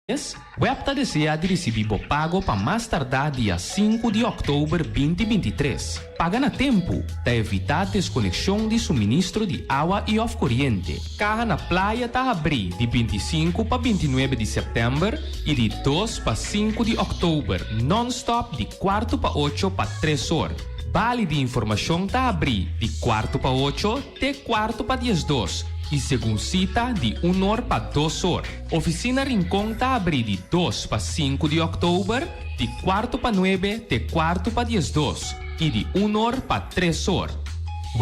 Mes, web ta desea di ricibi bo pago pa mas tardá dia sinku di òktober 2023. Paga na tempu ta evitá deskonekshon di suministro di awa i òf koriente. Kaha na Playa ta habrí di 25 pa 29 di sèptèmber i di dos pa sinku di òktober nònstòp di kuartu pa ocho pa tres or. Bali di informashon ta habrí di kuartu pa ocho te kuartu pa diesdos i segun sita di un or pa dos or. Oficina Rincon ta abrí di dos pa sinku di òktober, di kuartu pa nuebe te kuartu pa 12 i di un or pa tres or.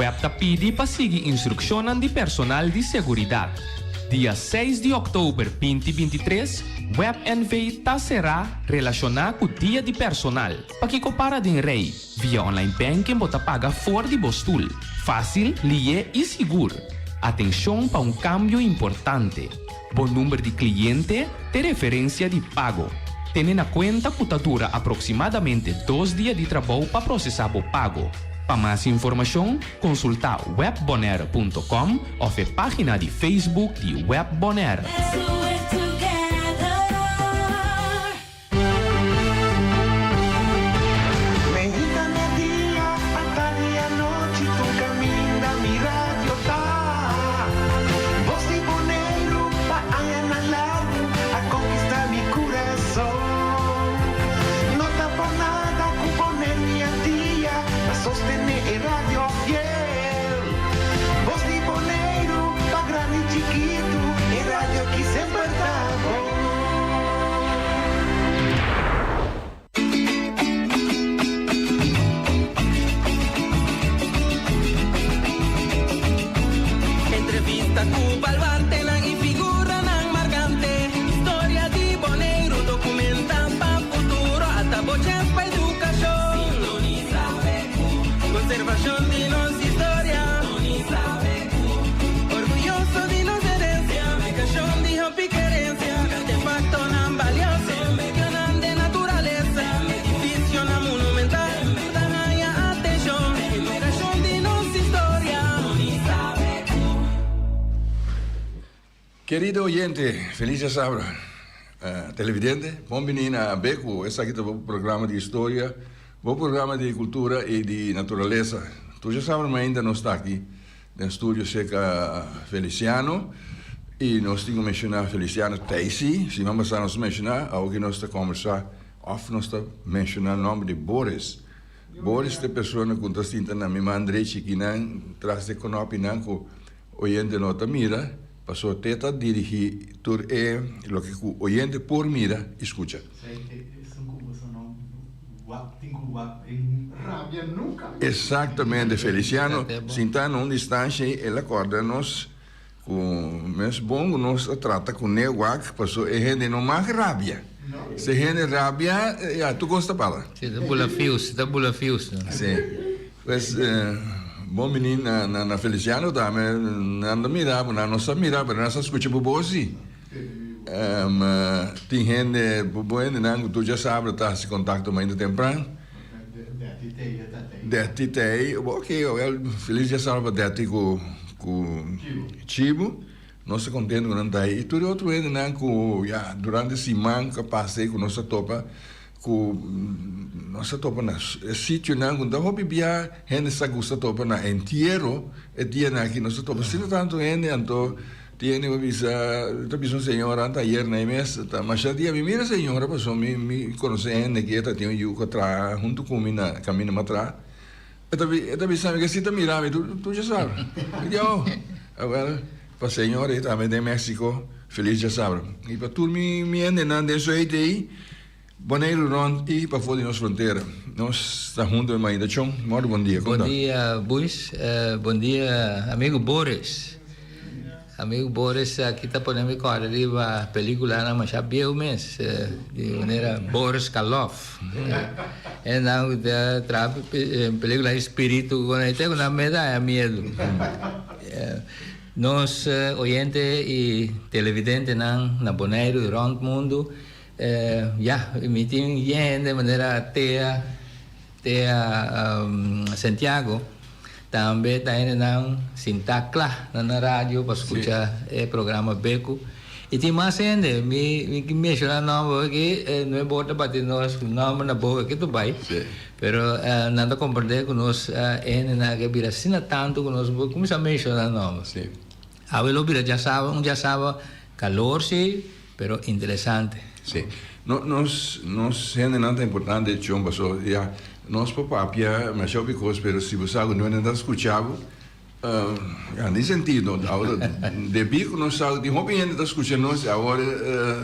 Web ta pidi pa sigui instrukshonnan di personal di seguridat. Dia seis di òktober 2023, Web NV ta será relashoná ku Dia di Personal. Pakiko para den rei? Via online banking bo ta paga for di bo stul. Fásil, lié i sigur. Atenshon pa un kambio importante. Bo number di kliente t'e referensia di pago. Tene na kuenta ku ta dura aproksimadamente dos dia di trabou pa prosesá bo pago. Pa mas informashon, konsultá webbonaire punto com òf e página di Facebook di Web Bonaire. Meinta media, atardi anochi, tur kaminda mi radio ta. Bos di Boneiru pa añanan largu a konkistá mi kurason. No ta por nada ku Boneiru i Antia ta sostené e radio fiel. Bos di Boneiru pa grandi i chikitu, e radio ki semper ta bon. Entrevista ku baluartenan i figuranan markante. Historia di Boneiru dokumentá pa futuro. Ata bo chèns pa edukashon. Sintonisa BQ. Konservashon di nos historia. Sintonisa BQ. Orguyoso di nos herensia. Publikashon di hopi kerensia. Artefaktonan balioso, medionan den naturalesa, edifisionan monumental tur ta haña atenshon. Recuperashon di nos historia. Kerido oyente, felis djasabra. Televidente, bon bini na Beku. Esaki ta bo programa di historia, bo programa di kultura i di naturalesa. Tur djasabra mainta nos ta aki Den studio serka Feliciano y nos tin cu menciona Feliciano Tijsi, siman pasa nos a menciona, awo nos ta conversa of nos ta menciona nomber di Boris. Boris ta e persona cu ta sinta na mi man drechi kinan tras di e konopinan cu oyente no ta mira, pasobra te ta dirigi tur e loke cu oyente por mira y scucha. Exactamente Feliciano, sinta na un distancia y el a corda nos cu mes bon cu nos a trata cu ne wak paso e hende no mag rabia. Si e hende rabia ya tur cos ta para. Si ta bula fius, ta bula fius. Si, pues bon bini na Feliciano tambe, nan ta mira bo, nan no sa mira pero nan sa scucha bo bos si. Tin hende, bo hendenan ku tur djasabra ta hasi kontakto mainta tempran. Detty tei, ok, wel felis djasabra pa Detty ku ku Chibu. Nos ta kontento ku nan ta ei. I tur e otro hendenan ku ya durante siman ku a pasa ei ku nos a topa ku nos a topa na e sitionan ku ta hopi bia hende sa gusta topa na entiero e dianan aki nos a topa asina tantu hende anto Tiene bo bisa, ta bisa un señora anta ayer na e mes, ta masha dia mi mira señora pasobra mi mi conoce hende ki e ta tin un yu cu a traha hunto cu mi na caminda mi a traha, e ta e ta bisa mi ke si ta mira mi tu tu djasabra, mi di oh, awel pa señora ei tambe den Mexico feliz djasabra y pa tur mi mi hendenan den su ei. Boneiru rond i pafó di nos frontera. Nos ta huntu e mainta chon. Mòrdu bon dia. Bon dia Buis. Bon dia amigu Boris. Amigu Boris aki ta pone mi kòrda riba pelikulanan masha bieu mes di manera Boris Karloff. E nan ku ta traha pelikula di spiritu ku nan te ku nan mes ta haña miedu. Nos oyente i televidentenan na Boneiru i rònt mundu. Ya, mi tin yen hende manera Tea, Tea Santiago, tambe ta hendenan sintá kla na nan radio pa skucha e programa Beku. I tin mas hende, mi mi ke menshoná nòmber aki, no e bor ta bati nos nòmber na boka ke tur bai, pero nan ta komprendé ku nos e hendenan aki a bira asina tantu ku nos por kuminsá menshoná nòmber. Awe lo bira djasaba, un djasaba kalor sí, pero interesante. Sí. No, nos, nos hendenan ta importante, Chon, paso ya nos por papia masha hopi kos, pero si bo sa ku no hende ta skucha bo, Ya, den sentido, awor debí ku nos sa ku tin hopi hende ta skucha nos i awor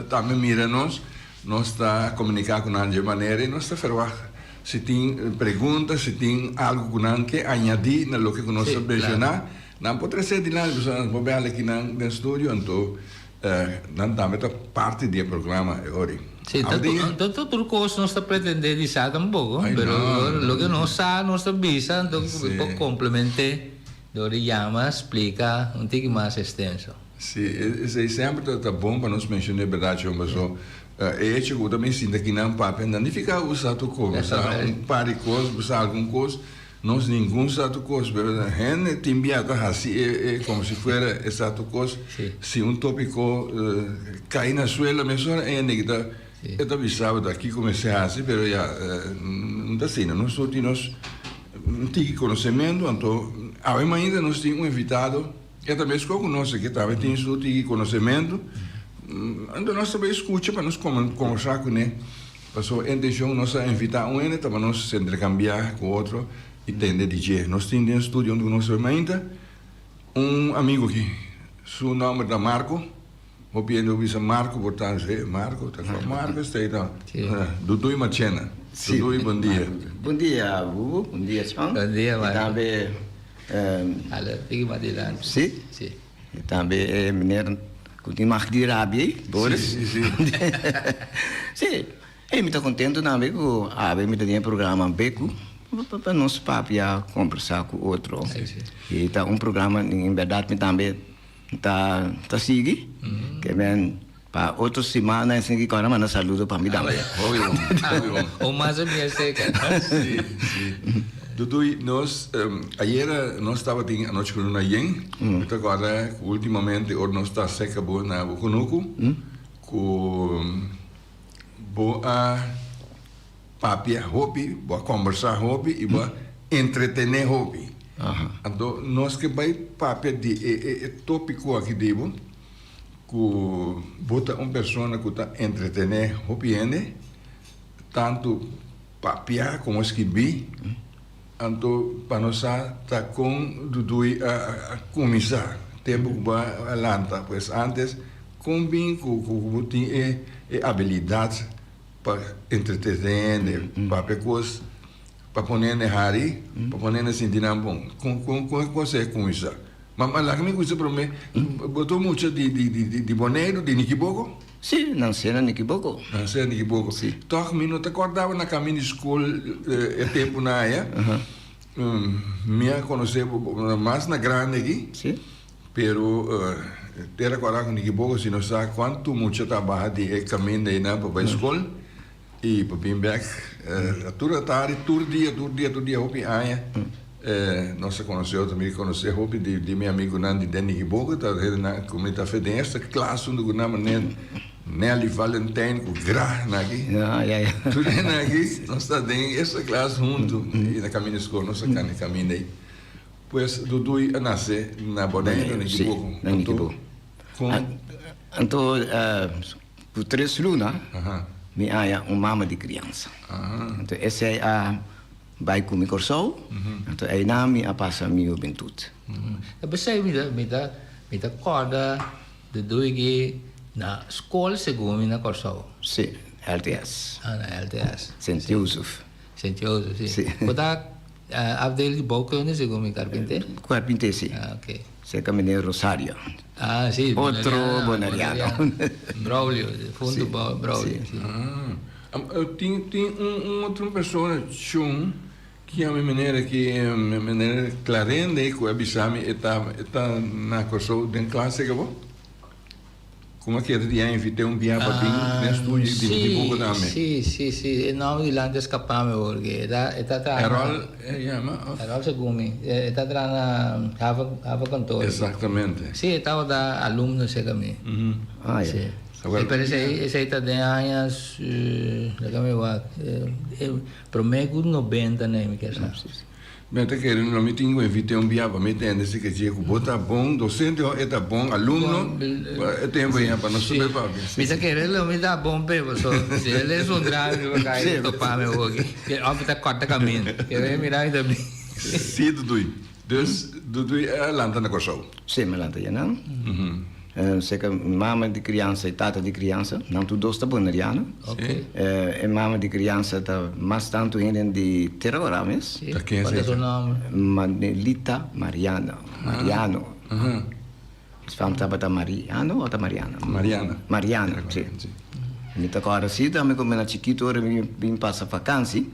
tambe mira nos, nos ta komuniká ku nan dje manera i nos ta ferwagt si tin pregunta, si tin algu ku nan ke añadí na loke ku nos a menshoná, nan por trese dilanti pasobra nos por bèl aki nan den studio, anto nan tambe ta parti di e programa e ora. Sí, tanto tur kos nos ta pretendé di sa tampoko, pero loke nos sa nos ta bisa, anto por komplement'é dor di yama, splika un tiki mas estenso. Sí, esei semper ta bon pa nos menshoná e bèrdat, Shon, paso e echo ku bo ta bin sinta kinan papia no nifiká ku bo sa tur kos, bo sa un par di kos, bo sa algun kos. Nos ningun sa tur kos, pero hende tin bia ta hasi e e komo si fuera e sa tur kos. Si un topiko kai na suela mesora e hende ki ta e ta bisa bo ta kiko mester hasi, pero ya no ta asina. Nos tur tin nos un tiki konosementu, anto awe mainta nos tin un invitado e ta meskos ku nos aki tambe tin su tiki konosementu, anto nos ta bai skucha pa nos kombersá kuné. Pasobra e intencion nos a invita un hende ta pa nos intercambia cu otro y tende di dje. Nos tin den studio hunto cu nos hoy mainta un amigo aki. Su nomber ta Marco. Hopi hende por bisa Marco por ta e Marco ta cua Marco esey ta? Duduy Marchena. Duduy bon dia. Bon dia Bubu, bon dia Chon. Bon dia Marco. Y tambe. Hala tiki mas dilanti. Si? Si. I tambe e meneer ku tin mag di rabia ei, Boris. Sí, sí. Sí, ei mi ta kontentu tambe ku awe mi ta den e programa Beku pa nos papia, kombersá ku otro. Sí, sí. I ta un programa en bèrdat mi tambe ta ta sigui. Ke men pa otro simana esei ki kòrda manda saludo pa mi tambe. Hopi bon, hopi bon. O mas a bien seka. Sí, sí. Duduy, nos ayera nos tabatin anochi ku luna yen. Mi ta kòrda ku ultimamente ora nos ta seka bo na bo kunuku ku bo a papia hopi, bo a kòmbersá hopi i bo a entretené hopi. Anto nos ke bai papia di e tópiko aki di bo. Ku bo ta un persona ku ta entretené hopi hende, tantu papia komo skibí, anto pa nos sa ta kon Duduy a kuminsá tempu ku bo a lanta. Pues ántes kon bin ku bo tin e abilidat pa entretené hende, papia kos pa pone hende hari, pa pone hende sinti nan bon. Kon kon e kos ei a kuminsá? Ma ma laga mi kusa prome, bo ta un mucha di di di di Boneiru, di Nikiboko? Si, nansé na Nikiboko. Nansé na Nikiboko. Si. Tòg mi no ta kòrdaba na kamin di skol e tempunan aya. Mi a konosé bo mas na grandi aki. Si. Pero te rekòrdá ku Nikiboko si no sa kuantu mucha ta baha di e kaminda einan pa bai skol. I pa bin bek tur atardi, tur dia, tur dia, tur dia, hopi aña nos a konosé otro. Mi konosé hopi di mi amigunan di den Nikiboka, ta hendenan ku mi ta fe den esta klas huntu ku nan, manera Nelly Valentijn ku Gra na aki. Tur hende aki nos ta den esta klas huntu i na kaminda di skol nos a kanda e kaminda ei. Pues Duduy a nase na Boneiru, na Nikiboko. Anto kon. Anto Ku tres luna mi haña un mama di kriansa. Anto esei a bai ku mi Kòrsou, anto einan mi a pasa mi hubentut. Ta p'esei mi ta mi ta mi ta kòrda de duigi na skol segun mi na Kòrsou. Si, LTS. Ah, na LTS. Sint Jozef. Sint Jozef, si. Si. Bo ta afdeling di bouwkunde segun mi karpinté? Karpinté, si. Ah, oké. Serka meneer Rosario. Ah, si. Otro boneriano. Braulio, Fundo Braulio, si. Ah, tin tin un otro persona chun ki yama e meneer aki, meneer Clarende, ku a bisa mi e ta e ta na Kòrsou den klas serka bo? Ku mi a keda di a invit'é un bia pa bin den studio i dirigí buku tambe. Si, si, si. E nòmber di lanti a skapá mi awor ke. E ta, e ta traha na. Erol e yama òf? Erol segun mi. E ta traha na Haven, Havenkantoor. Eksaktamente. Si, e tabata alumno serka mi. Ah, ya. Si. Pero esei, esei ta den aña, laga mi wak, promé ku nobenta nei mi kier sa. Mi ta kere no mi tin ku invit'é un bia pa mi tende si ke dje ku bo ta bon dosente o e ta bon alumno pa e tempu ei pa nos tur papia. Mi ta kere lo mi ta bon p'e paso si el es un gran mi por kai topa mi awoki òf mi ta kòrta kaminda ke mira mi ta bin. Si Duduy. Dus Duduy a lanta na Kòrsou? Si mi a lanta yanan. Seka mama di kriansa i tata di kriansa, nan tur dos ta boneriano. E mama di kriansa ta mas tantu hende di Tera Kòrá mes. Ta ken Cuál ta su nomber? Manelita Mariano. Mariano. Su fam tabata Mariano o ta Mariana? Mariana. Mariana, si. Mi ta kòrda si tambe ku mi na chikitu ora mi bin pasa fakansi,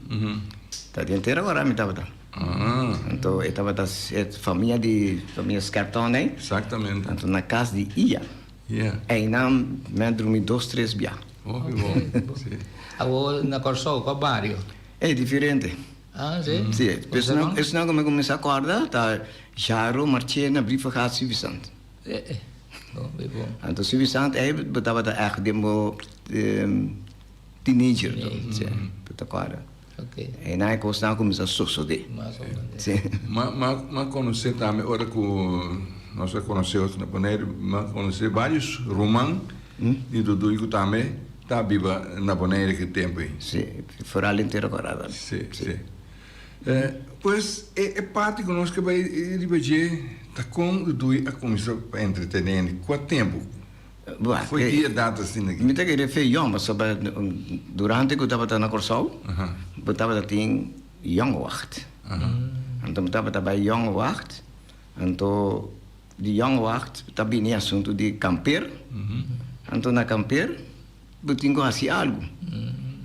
ta den Tera Kòrá mi tabata. Anto e tabata e famia di famia Skerton ei. Exactamente. Anto na kas di Ia. Yeah. Einan mi a drumi dos tres bia. Hopi bon. Si. Awor na Kòrsou, kua bario? E diferente. Ah, si? Si. Esnan esnan ku mi kuminsá kòrda ta Jaro, Marchena, Brievengat, Suffisant. Eh eh. Hopi bon. Anto Suffisant ei bo tabata ègt den bo teenager. Si. Bo ta kòrda. E nan e kosnan a kuminsá sosodé. Sí. Ma, ma, m'a konosé tambe ora ku nos a konosé otro na Boneiru, m'a konosé vários ruman di Duduy ku tambe ta biba na Boneiru ki tempu ei. Sí, foral den Tera Kòrá tambe. Sí, sí. Pues e e parti ku nos ke bai riba dje ta kon Duduy a kuminsá pa entretené hende, kua tempu? Fo'i ki edat asina ki? Mi ta kere fe yòn pasobra durante ku tabata na Kòrsou bo tabata tin Jongwacht. Anto mi tabata bai Jongwacht anto di Jongwacht ta bini asuntu di kamper anto na kamper bo tin ku hasi algu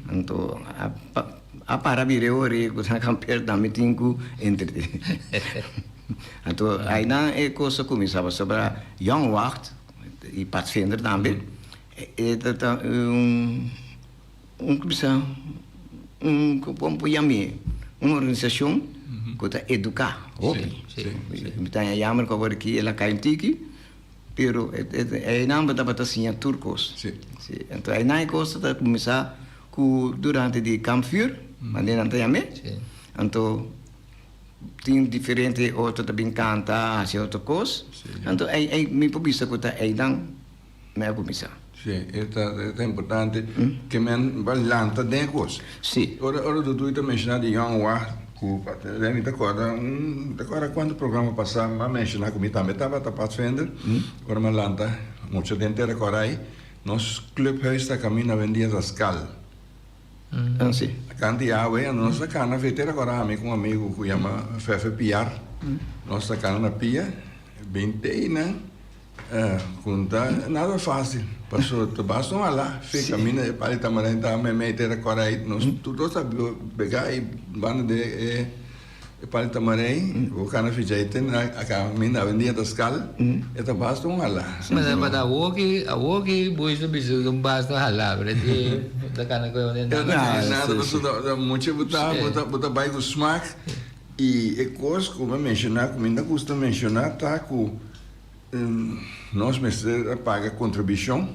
anto a para bira e ora ku na kamper tambe tin ku entretene anto ainan e kos a kuminsá pasobra Jongwacht I padvinder tambe. E ta ta un un bisa un kon por yam'é un organisashon ku ta eduká hopi. Mi ta haña yammer ku awor aki el a kai un tiki pero einan bo tabata siña tur kos. Anto einan e kos ta kuminsá ku durante di kampvuur manera nan ta yam'é anto Tin diferente otro ta bin canta, haci otro cos. Anto ey ey mi por bisa cu ta eynan mi a cuminsa. Si, e ta e ta importante ke men ba lanta den e cos. Si. Ora ora Dudu ta menciona di Young Wah cu mi ta corda un mi ta corda cuanto programa pasa mi a menciona cu mi tambe tabata padvinder. Ora mi a lanta mucha den Tera Corai nos clubhuis ta caminda awendia Zascal. Kant di awe a nos a kana vete rekòrda ami ku un amigu ku yama Fefe Piar. Nos ta kana na pia bin te einan ku ta nada fásil paso ta basta un alá fe kaminda e pali Tamarijn ta meimei te rekòrda ei nos tur dos ta pegá i banda di e E pali tamarei, bo kana ficha e ten a kaminda awendia ta skal, e ta basta un hala. But awoki, awoki boys ta bisa ku basta un hala, pero e ta kana ku e nada. Nada, pasobra ta mucha bo ta, bo ta bai ku smak i e kos ku mi a menshoná, ku mi ta gusta menshoná ta ku nos mester a paga kontribushon,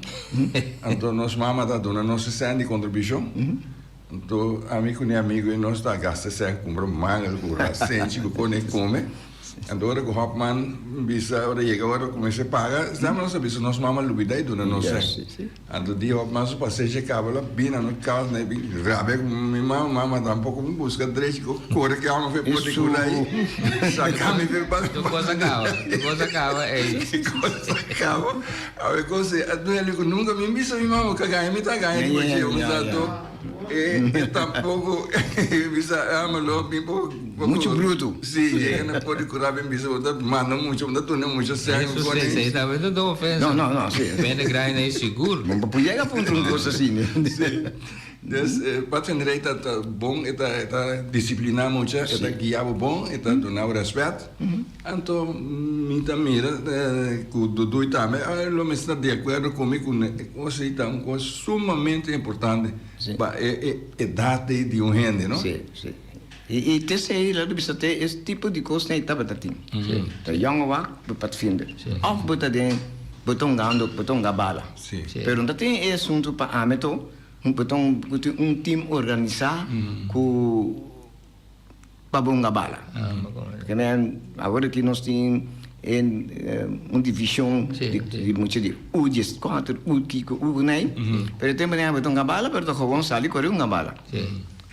anto nos mama ta duna nos e sèn di kontribushon. Anto ami ku mi amigu ei nos ta gasta sèn kumpra mangel ku rasenchi ku kone kome. Anto ora ku Hopman bisa ora yega ora ku mester paga esnan nos a bisa nos mama lubida i duna nos sèn. Anto di Hopman su pasenshi a kaba lo bini na kas na e bin rabia ku mi mama, mama tampoko mi buska drechi ku kore ke amo fe poti kula ei saka mi fe pa. Tur kos a kaba, tur kos a kaba ei. Tur kos a kaba. Awe kos ei a duele ku nunka mi bisa mi mama ka gaña mi ta gaña riba dje mi sa to e e tampoco bisa ama lo mi poco Mucho bruto. Si yega na por di kura mi bisa bo ta manda mucha bo ta duna mucha sèn Eso si esei tambe ta un ofensa. No no no si. Bende graña ei sigur. Bo por yega puntra un kos asina. Si. Dus padvinderij ta ta bon, e ta e ta disipliná mucha, e ta guia bo bon, e ta duna bo rèspèt. Anto mi ta mira ku Dudui tambe lo mester ta di akuerdo ku mi ku e kos ei ta un kos sumamente importante pa e e edat ei di un hende, no? Sí, sí. I i t'esei lo bisa te es tipo di kosnan ei tabata tin. Ta yòn wak bo padvinder òf bo ta den bo ta hungando bo ta hunga bala. Pero no ta tin e asuntu pa ami to bo ta ku tin un team organisá ku pa bo hunga bala. Ke men awor aki nos tin e un divishon di mucha di U dieskuater, U kiko, U kunei. Pero e tempu nan bo ta hunga bala pero ta gewoon sali kore hunga bala.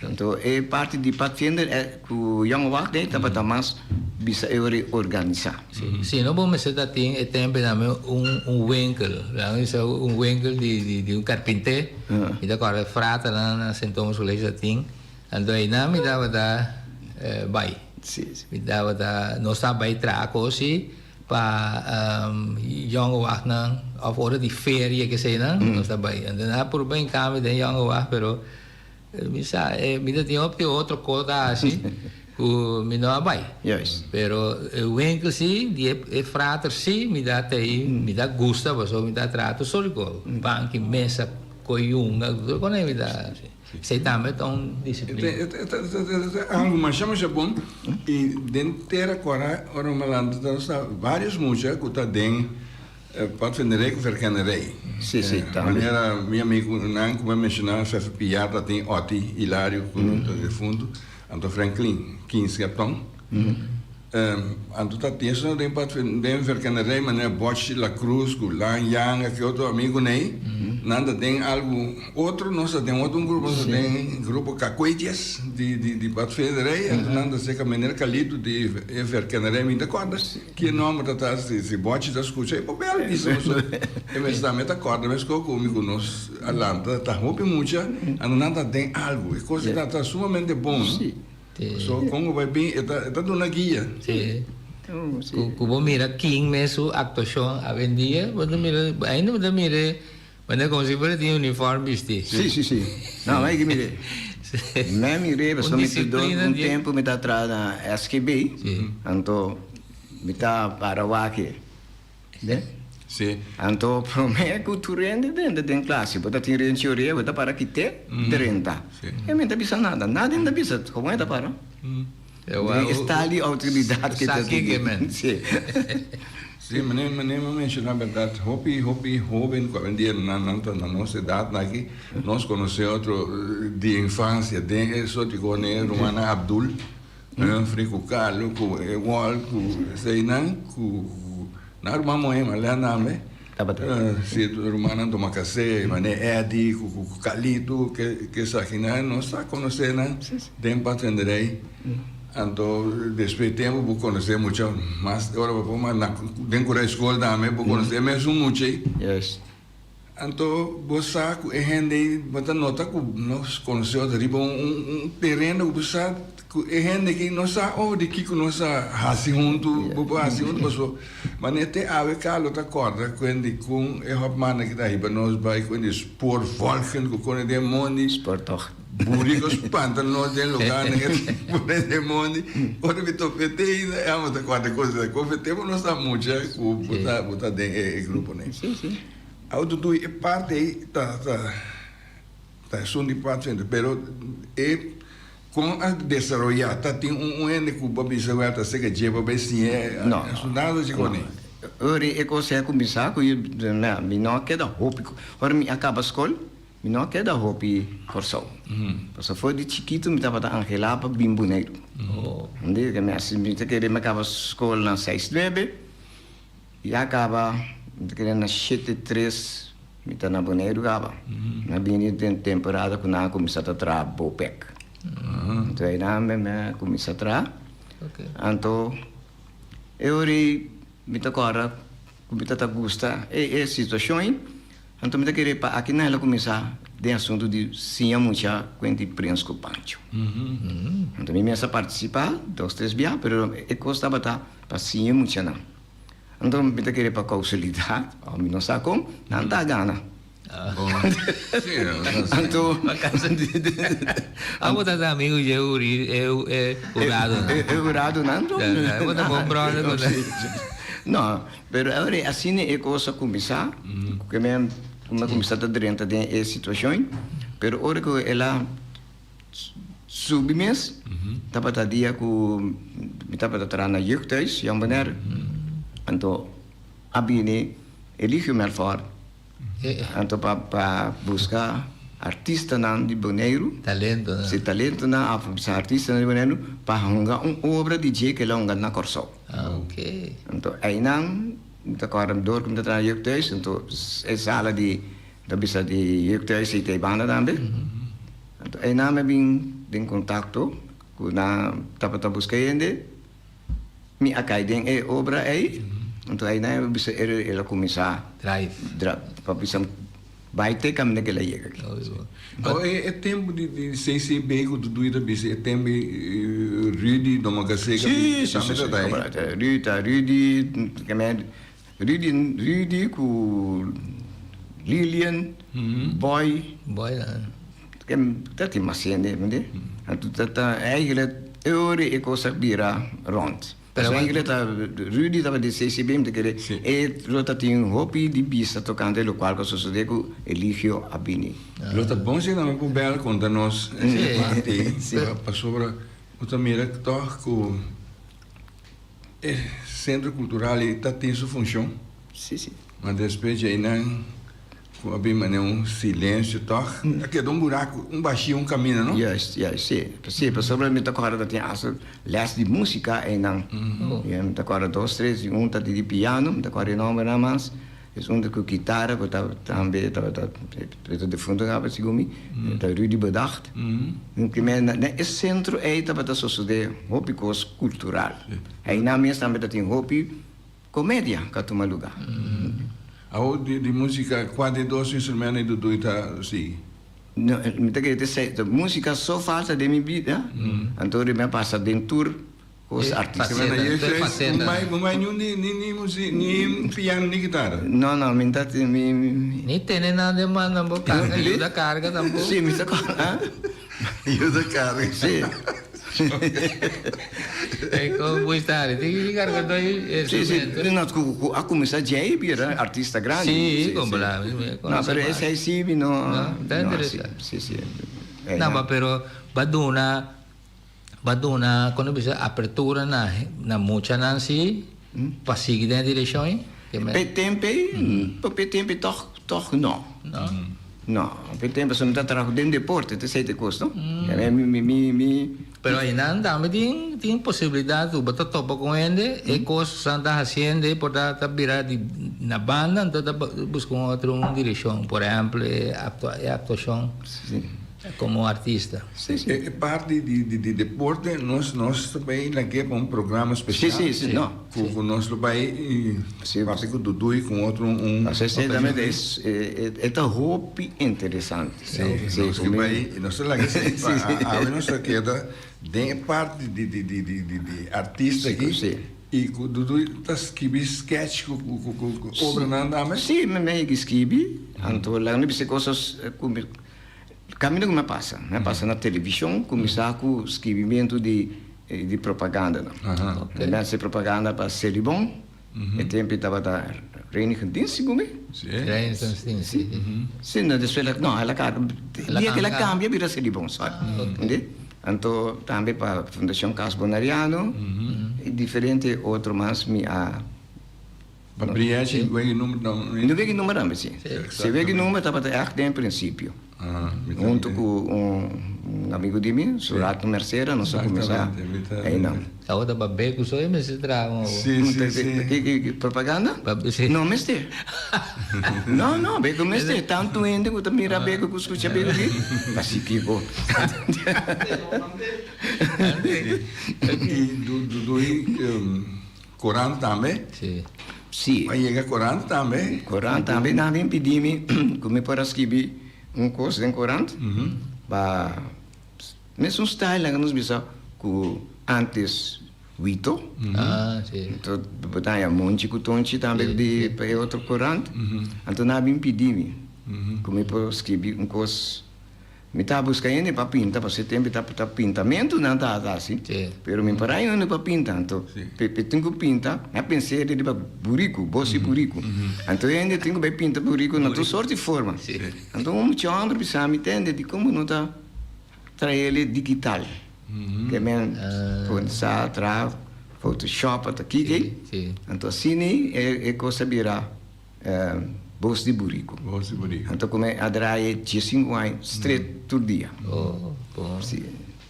Anto e parti di padvinder e ku Jonge Wacht den tabata mas bisa e ora organisá. Si, si no bo mester ta tin e tempo nami un un winkel, laga mi bisa un winkel di di di un karpinté, mi ta kòrda e fraternan na Sint Thomas College ta tin, anto einan mi tabata bai. Si, si. Mi tabata, nos ta bai traha kos si pa Jonge Wachtnan òf ora di feria keseinan nos ta bai. Anto nan a purba hinká mi den Jonge Wacht pero. Mi sa, e mi ta tin hopi otro kos ta hasi ku mi no a bai. Juist. Pero e winkel si, di e e frater si, mi ta tei, mi ta gusta pasobra mi ta traha tur sort di kos. Banki, mesa, koyunga, tur kos mi ta hasi. Esei tambe ta un disiplina. E ta e ta algu masha masha bon i den tera kora ora mi a lanta ta sa varios mucha ku ta den Padvinderij ku verkennerij. Sí, sí, tambe. Manera mi amigunan ku mi a menshoná, Fefe Piar ta tin Otty Hilario ku ta defuntu, anto Franklin Kins Gapton. Anto ta tin esnan den padvin den verkennerij manera Bochi La Cruz ku Lan Yanga ki otro amigunan ei, nan ta den algu otro, nos ta den otro un grupo, nos ta den grupo Kakuetjes di di padvinderij, anto nan ta seka meneer Calito di e verkennerij, mi ta kòrda. Ki nomber ta ta si si bochi ta scucha e por bel bisa pasobra e mester tambe ta corda mesco cu mi cu nos a lanta ta hopi mucha anto nan ta den algo e cos ta ta sumamente bon no so con bo bai bin e ta e ta duna guia. Si cu bo mira kin mes su actuacion awendia bo ta mira ainda bo ta mira manera como si fuera tin uniform bisti. Si si si no mi ke mire mi mire pasobra mi ta un tempo mi ta traha na SGB anto Mi ta para wak e. Be? Sí. Anto promé ku tur hende drenta den klase, bo ta tin renchi orea, bo ta para kit'é drenta. Sí. E mi ta bisa nada, nada ta bisa, komo e ta para? Den e stal di outoridat ke ta Sa kiko e men. Sí. Sí, meneer, meneer mi a menshoná bèrdat, hopi, hopi hóben ku awendia nan, nan ta na nos edatnan aki, nos konosé otro di infansia den e sort di kos, rumannan Abdul. Humphrey ku Carlo ku Ewald ku eseinan ku nan ruman muhé Marlene tambe si rumannan tuma kasé mane Eddie ku Carlito ke esakinan nos ta konosé nan den Patrenderij anto despues di tempu bo konosé mucha mas ora bo por mas den kura skol tambe bo konosé mesun mucha ei. Anto bo sa ku e hende ei, bo ta nota ku nos konosé otro riba un un tereno ku bo sa ku e hende aki no sa oh di kiko nos a hasi huntu, bo por hasi huntu pasobra manera te awe Carlo ta kòrda ku hende kon e hòpman aki ta hiba nos bai ku hende spoorvolgen ku kone den mondi. Spoortocht. Burico spanta nos den lugarnan e pone den mondi. Ora mi topa te ainda e amo ta kòrda kos esaki. Kofe tempu nos ta mucha ku bo ta bo ta den e gruponan. Auto tu e parte ei ta ta ta esun di patfender pero e kon a desaroyá ta tin un un hende ku bo a bisa wèl ta seka dje bo bai siña No. esun nada dje kos nei. Ora e kos ei a kuminsá ku mi no a keda hopi ora mi a kaba skol mi no a keda hopi Kòrsou pasobra for di chikitu mi tabata anhelá pa bin Boneiru mi ta kere mi a kaba skol na seis nuebe. Ya kaba, mi ta kere na shete tres mi ta na Boneiru kaba. Mi a bini den temporada ku nan a kuminsá ta traha Bopec. Anto einan mi a kuminsá traha. Anto e ora ei mi ta kòrda ku mi ta ta gusta e e situashon ei. Anto mi ta kere pa aki nan el a kuminsá den asuntu di siña mucha kuenti Prins ku Pancho. Anto mi mes a partisipá dos tres bia pero e kos tabata pa siña muchanan. Anto mi ta kere pa kausalidat, mi no sa kon, nan ta gana. Anto Abo ta ta amigo dje uri e e huradonan. E huradonan to. Abo ta bon brother ku nan. No, pero awor asina e kos a kuminsá, ku mi a kuminsá ta drenta den e situashon, pero ora ku el a subi mes, tabata dia ku mi tabata traha na jeugdhuis, Jong Bonaire, anto a bini Eligio Melfor anto pa pa buska artistanan di Boneiru, Talentonan. si talentonan of bisa artistanan di Boneiru pa hunga un obra di dje ku el a hunga na Kòrsou. Ah, ok. Anto einan mi ta kòrda dor ku mi ta traha na jeugdhuis, anto e sala di ta bisa di jeugdhuis ei ta e banda tambe. Anto einan mi a bin den kontakto ku nan tabata buska hende. Mi a kai den e obra ei, anto einan e bisa el a kuminsá Drive. pa bisa bai te kaminda ku el a yega aki. Awor e tempu di CCB ku Dudu ta bisa e tempu Rudy Domacassé Si, si, si, si. Rudy ta Rudy, Rudy, Rudy ku Lilian, Boy. Boy nan. Ta tin mas hende, mende? Anto ta ta eigenlijk e ora e kos a bira rond. Pero eigenlijk ta Rudy tabata di CCB mi ta kere e lo ta tin hopi di bista tokante lokual ku a sosode ku Eligio a bini. Lo ta bon si nan por bel konta nos e parti ei, pasobra bo ta mira tòg ku E sentro kultural ei ta tin su funshon. Sí, sí. Ma despues dje einan ku a bin manera un silensio tòg, a keda un buraku, un bashí, un kaminda, no? Juist, juist, sí. Sí, pasobra mi ta kòrda ta tin asta lès di músika einan. Mi ta kòrda dos, tres, un ta di piano, mi ta kòrda e nòmbernan mas. Es un ku kitara ku ta tambe tabata ta defunto kaba segun mi, ta Rudy Bedacht. Primer na e sentro ei tabata sosode hopi kos kultural. Einan mes tambe ta tin hopi komedia ku a tuma luga. Awor di musika kua di e dos instrumento ei Dudu ta sigui? No, mi ta kere ta musika so falta den mi bida, anto mi a pasa den tur Kos artista. Bo bai niun di ni musi ni piano ni kitara? No no mi ta mi. Ni tene nan den man nan bo karga yuda karga tampoco. Si mi ta kòrda. Yuda karga. Si. E kon bo sta ari tin ki karga doi instrumento. Si si no ku a kuminsá djei bira artista grandi. Si kon bla. No pero esei si mi no. No ta interesante. Si si. No pero ba duna. Ba duna, kon ta bisa, apertura na na muchanan si pa sigui den e direkshon ei? P'e tempu ei, p'e tempu ei tòg tòg nò. No? No, p'e tempu pasobra mi ta traha den deporte, ta esei ta e kos no. Mi mi mi mi. Pero einan tambe tin tin posibilidat ku bo ta topa ku hende, e kos nan ta hasiendo ei por ta ta bira di na banda, anto ta buska un otro un direkshon, por ehèmpel e aktua e aktuashon. Como artista. Sí, sí. E parti di di deporte nos nos ta bay lag'é pa un programa special. Sí, sí, sí, no. Cu cu nos lo bay papia cu Dudu y cu otro un. Exactamente, es e ta hopi interesante. Sí, nos ke bay nos ta laga esey pa awe nos ta keda den e parti di di di di di artista aki. Sí. Y cu Dudu ta skibi sketch cu cu cu obranan tambe? Sí, mi mi a skibi, anto laga mi bisa cosas cu mi. Kaminda ku mi a pasa, mi a pasa na televishon, kuminsá ku skibimentu di di propagandanan. Mi a hasi propaganda pa Selibon, e tempu ei tabata Reinigend Dienst segun mi. Reinigend Dienst, si. Si, no, despues el a, no, el a kambia, dia ku el a kambia bira Selibon, sòri. Entende? Anto tambe pa Fundashon Cas Bonariano i diferente otro mas mi a. Pa Briachi wega e number dan. No wega e number tambe si. Si wega e number tabata ègt den prinsipio. Hunto ku un amigo di mi, Suratno Mercera, nos a kuminsá einan. Tabata pa be ku so e mester traha un awor. Si, si, si. Propaganda? No mester. No, no, be ku mester. Tantu hende ku ta mira be ku skucha be ku di. Asi kiko. I Dudu Korant tambe? Sí. Sí. A yega korant tambe? Korant tambe. Nan bin pidi mi ku mi por a skibi un kos den korant pa mesun style laga nos bisa ku antes Wito. Ah, sí. Anto bo ta haña Monchi ku Tonchi tambe di pa e otro korant. Anto nan a bin pidi mi. Ku mi por skibi un kos. Mi ta buska hende pa pinta pasobra e tempu ta pintamentunan ta hasi, pero mi por haña hende pa pinta. Anto pe tin ku pinta, mi a pens'é riba buriku, bos di buriku. Anto e hende tin ku bai pinta buriku na tur sort di forma. Anto un mucha hòmber bisa mi, Tende, dikon bo no ta trae digital? Ke men pone sa traha photoshop ata kiko. Anto asina e kos a bira. Bos di buriku. Bos di buriku. Anto ku mi a draai diesinku aña stret tur dia. Oh, bon. Si.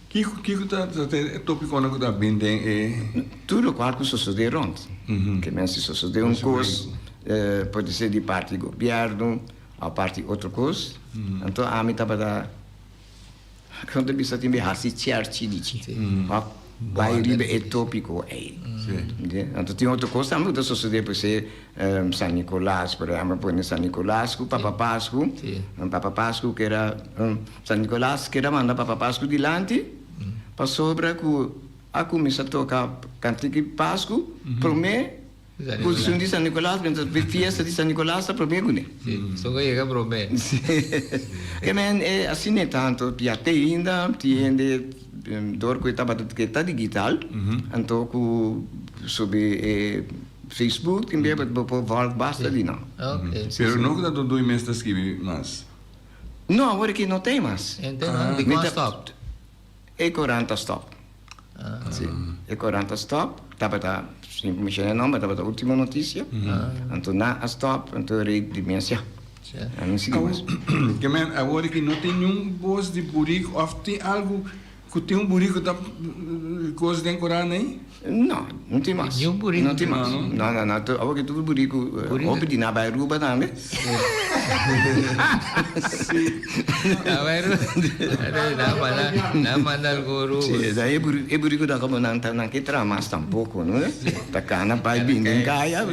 Kiko, kiko ta e topikonan ku ta bin den e. Tur lokual ku sosodé rònt. Ke men si sosodé un kos, por ser di parti gobièrnu òf parti otro kos, anto ami tabata. Kon ta bisa tin be hasi chèrchi di chi òf bai riba e tópiko ei. Anto tin otro kos tambe ku ta sosodé por ser San Nikolas, por ehèmpel pone San Nikolas ku Papa Pasku, Papa Pasku keda San Nikolas keda manda Papa Pasku dilanti pasobra ku a kuminsá toka kantiki Pasku promé Ku di San Nicolas, mientras e fiesta di San Nicolas ta promé kuné. Sí, son ku a yega promé. Sí. Ke men e asina e tantu ya te ainda tin hende dor ku e tabata ke ta digital, anto ku subi e Facebook tin bia bo por vòlg basta di nan. Oké. Pero no ku ta tur dui mes ta skibi mas. No, awor aki no tin mas. Dikon a stòp? E korant a stòp. Sí, e korant a stòp. Tabata, sin ku menshoná e nòmber, tabata Ultimo Noticia. Anto nan a stòp, anto rei di mi a siá. Nan no sigui mas. Ke men, awor aki no tin niun bos di buriku òf tin algu ku tin un buriku ta kos den korant ei? No, no tin mas. Niun buriku? No tin mas. No, no, no. Awor aki tur buriku, hopi di nan bai Aruba tambe. Sí. Nan bai Aruba. Nan manda, nan manda algun Aruba. Sí, da e buriku, e buriku ta como nan ta, nan ke traha mas tampoco, no? Ta cana bai bin den caya,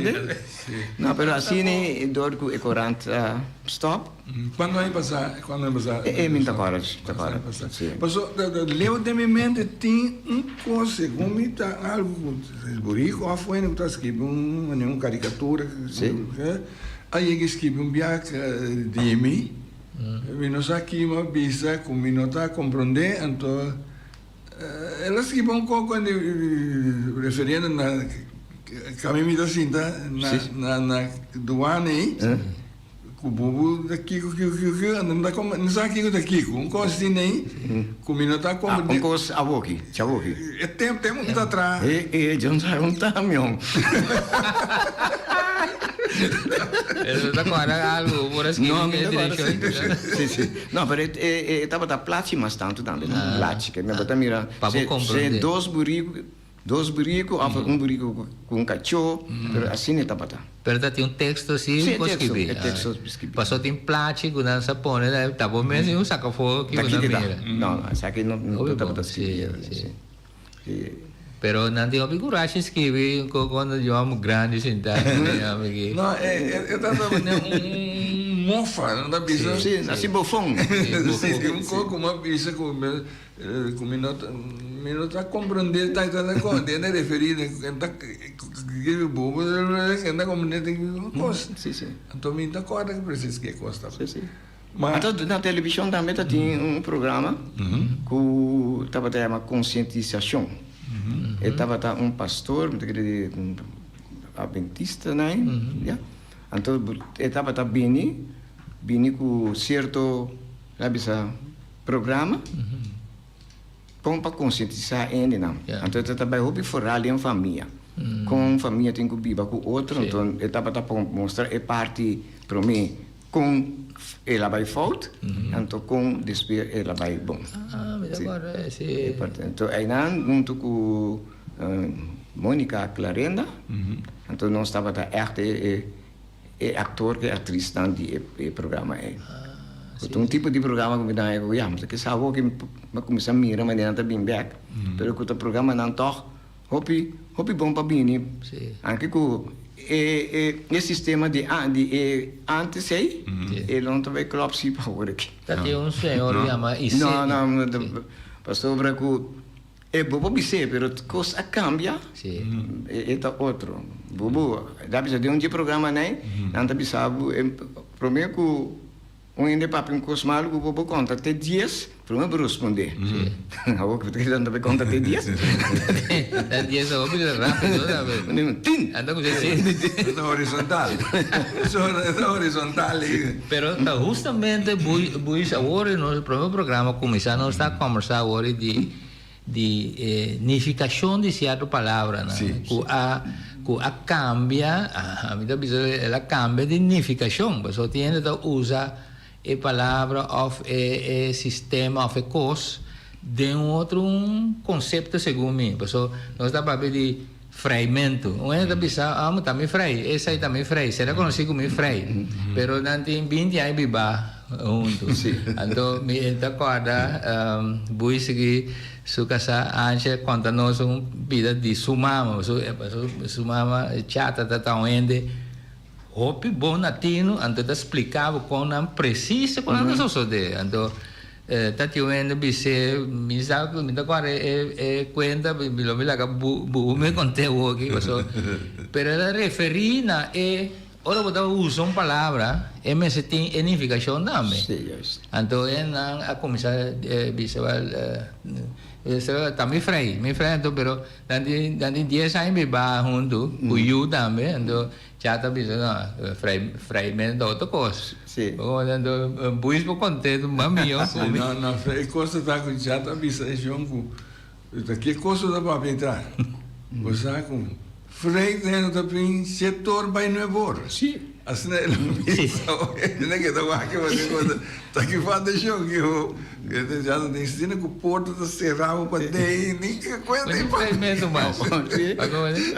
No, pero asina dor cu e corant a stop. Cuando aña pasa? Cuando aña pasa? E mi ta acorda, ta acorda. Si. Paso leu den mi mente tin un cos segun mi ta algo cu burico of wende cu ta scribi un manera un caricatura. Si. A yega scribi un biaha di mi, mi no sa kima bisa cu mi no ta comprende anto El a skiba un koko referiendo na kami mi ta sinta na na duana ei ku bubu ta kiko kiko kiko kiko anto mi ta komprende mi sa kiko ta kiko un kos asina ei ku mi no ta komprende. Un kos awoki chawoki. E tempu tempu mi ta traha. E e djon sa un tamion. Eso ta kòrda algu por a skibi den e direkshon. Si si. No, pero e tabata plachi mas tantu tambe, no? Plachi, ke mi bo ta mira Pa bo se komprende. dos buriku, dos buriku òf un buriku ku un kachó, pero asina e tabata. Pero ta tin un teksto si Sí, e bo teksto, skibi. e teksto skibi. Paso tin plachi ku nan sa pone, ta bo mes un saka foto ku Ta nan kiko ta? mira. No, no, esaki no Hopi bon, tabata skibi. sí, sí. Sí. Pero nan tin hopi kurashi skibi cuando yo amo grandi sinta mi No, e ta ta manera un mofa, no ta bisa. Sí, así bofon. Sí, un kos ku mi a bisa ku ku mi no ta mi no ta komprende ta ta kon den e referí ta bobo ta komprende kos. Sí, sí. Anto mi ta kòrda presis ke kos ta. Sí, sí. Anto na televishon tambe ta tin un programa ku tabata yama Konsientisashon. E tabata un pastor, mi ta kere di un adventista nan, ya. Anto e tabata bini, bini ku sierto, laga bisa, programa kon pa konsientisá hendenan. Anto e ta bai hopi foral den famia, kon famia tin ku biba ku otro. Anto e tabata mustra e parti promé. Kon el a bai fout, anto kon despues el a bai bon. Ah, mi ta acorda ese. Anto einan hunto ku Monica Clarenda, anto nos tabata echt e actor ku e actrisnan di e programa ei. Ta un tipo di programa ku mi ta haña ku ya, mi ta kisa awor ku mi a kuminsá mira manera nan ta bin bèk, pero ku ta programanan tòg Hopi, hopi bon pa bini. Anke ku e e sistema di di e antes ei, e lo no ta bai klòp si pa awor aki. Ta tin un señor yama Isenia. No, no, pasobra ku e bo por bis'é, pero kos a kambia, e ta otro. Bo bo, da bisa den un dje programa nei, nan ta bisa bo, promé ku. Un hende papia un kos malu ku bo bo konta te dies, prome bo rospondé. Awor ku bo ta kere anda bai konta te dies. Ta dies awor bira rápido tambe. Tin! Anda ku si. E ta horizontal. E ta horizontal ei. Pero ta hustamente Buis awor nos prome programa kuminsá nos ta kòmbersá awor di di e nifikashon di sierto palabranan ku a ku a kambia, ami ta bisa el a kambia di nifikashon, pasobra tin hende ta usa e palabra òf e e sistema òf e kos den un otro un konsepto segun mi, pasobra nos ta papia di freimentu, un hende ta bisa amo ta mi frei, esei ta mi frei, sera konosí ku mi frei, pero nan tin binti aña bibá. Huntu. Anto mi ta kòrda Bui sigui su kasá Ansha konta nos un bida di su mama. Su mama Chata ta ta un hende hopi bon na tinu, anto ta splika bo kon nan presis kon nan ta sosodé. Anto ta tin un hende bis'é, mi sa ku mi ta kòrda e kuenta, mi lo mi laga Bu mi kont'é awoki pasobra, pero el a referí na e. Ora bo ta usa un palabra, e mester tin e nifikashon tambe. Sí, juist. Anto e nan a kuminsá bisa wèl, ta mi frei, mi frei anto pero nan tin nan tin dies aña biba huntu ku yu tambe, anto cha ta bisa no, frei frei mes ta otro kos. Sí. Anto buis por kontentu mas mihó ku mi. Sí, no, no, e kos ta ta ku cha ta bisa e shon ku Ta ke kos bo ta papia ei ta? Bo sa ku Frei ta hende ta bin setor bai nuebor. Sí. Asina el a bisa. Hende ke ta wak bo tin kos ta ki falta shon ki ho. Ya no tin asina ku porta ta sera bo pa dei ni ke kuenta i pa. Sí.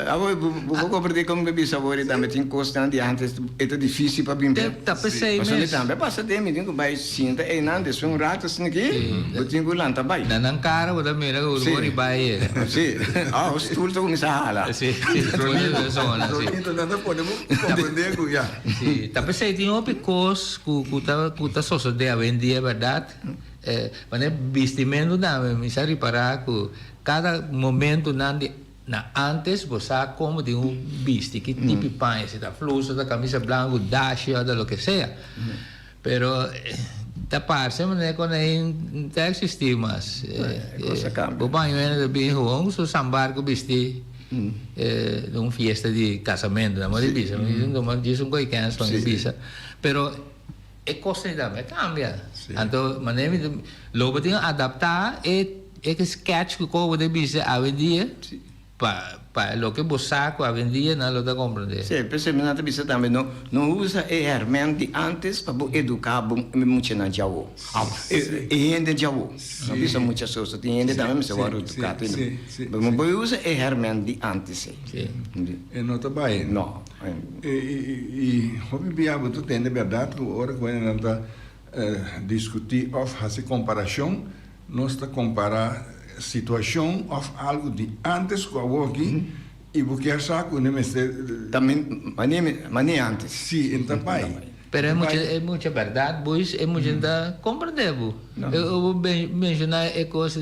Abo bo por komprende kon mi bisa bo tambe tin kosnan di antes e ta difisil pa bin bek. Ta pesei mes. Pasobra mi tambe a pasa den mi tin ku bai sinta einan despues un rato asina aki bo tin ku lanta bai. Na nan kara bo ta mira ku bo riba a yega. Si. Oh stoel ta kuminsá hala. Si, si. Zona, si. Ronito nan ta pone bo komprende ku ya. Si. Ta pesei tin hopi kos ku ku ta ku ta sosodé awendia bèrdat. Manera bistimentu tambe mi sa ripará ku kada momentunan di Na antes bo sa como tin un bisti, ki tipi paña, si ta flusa, ta camisa blanco, dashi o ta loke sea. Pero ta parce manera cu no ta existi mas. Bo bañuelo ta bin gewoon cu su sambar cu bisti den un fiesta di casamento, nan por bisa. Djis un coy kens pa mi bisa. Pero e cosnan tambe a cambia. Anto manera mi ta, lo bo tin adapta e. E sketch ku kobo ta bisa awendia pa pa loke bo sa ku awendia nan lo ta komprendé. Sí, p'esei mi nan ta bisa tambe no no usa e hèrmènt di ántes pa bo eduká bo muchanan djawo. E hende djawo. No bisa mucha so, so tin hende tambe mester wòrdu eduká tin. Pero no por usa e hèrmènt di ántes ei. E no ta bai. No. I hopi bia bo ta tende bèrdat ku ora ku hendenan ta Diskutí òf hasi komparashon. Nos ta kompará situashon òf algu di ántes ku awoki i bo kier sa ku ne mester. Ta manera ántes. Sí, e ta bai. Pero e mucha e mucha bèrdat boys, e mucha no ta komprendé bo. Bo menshoná e kos,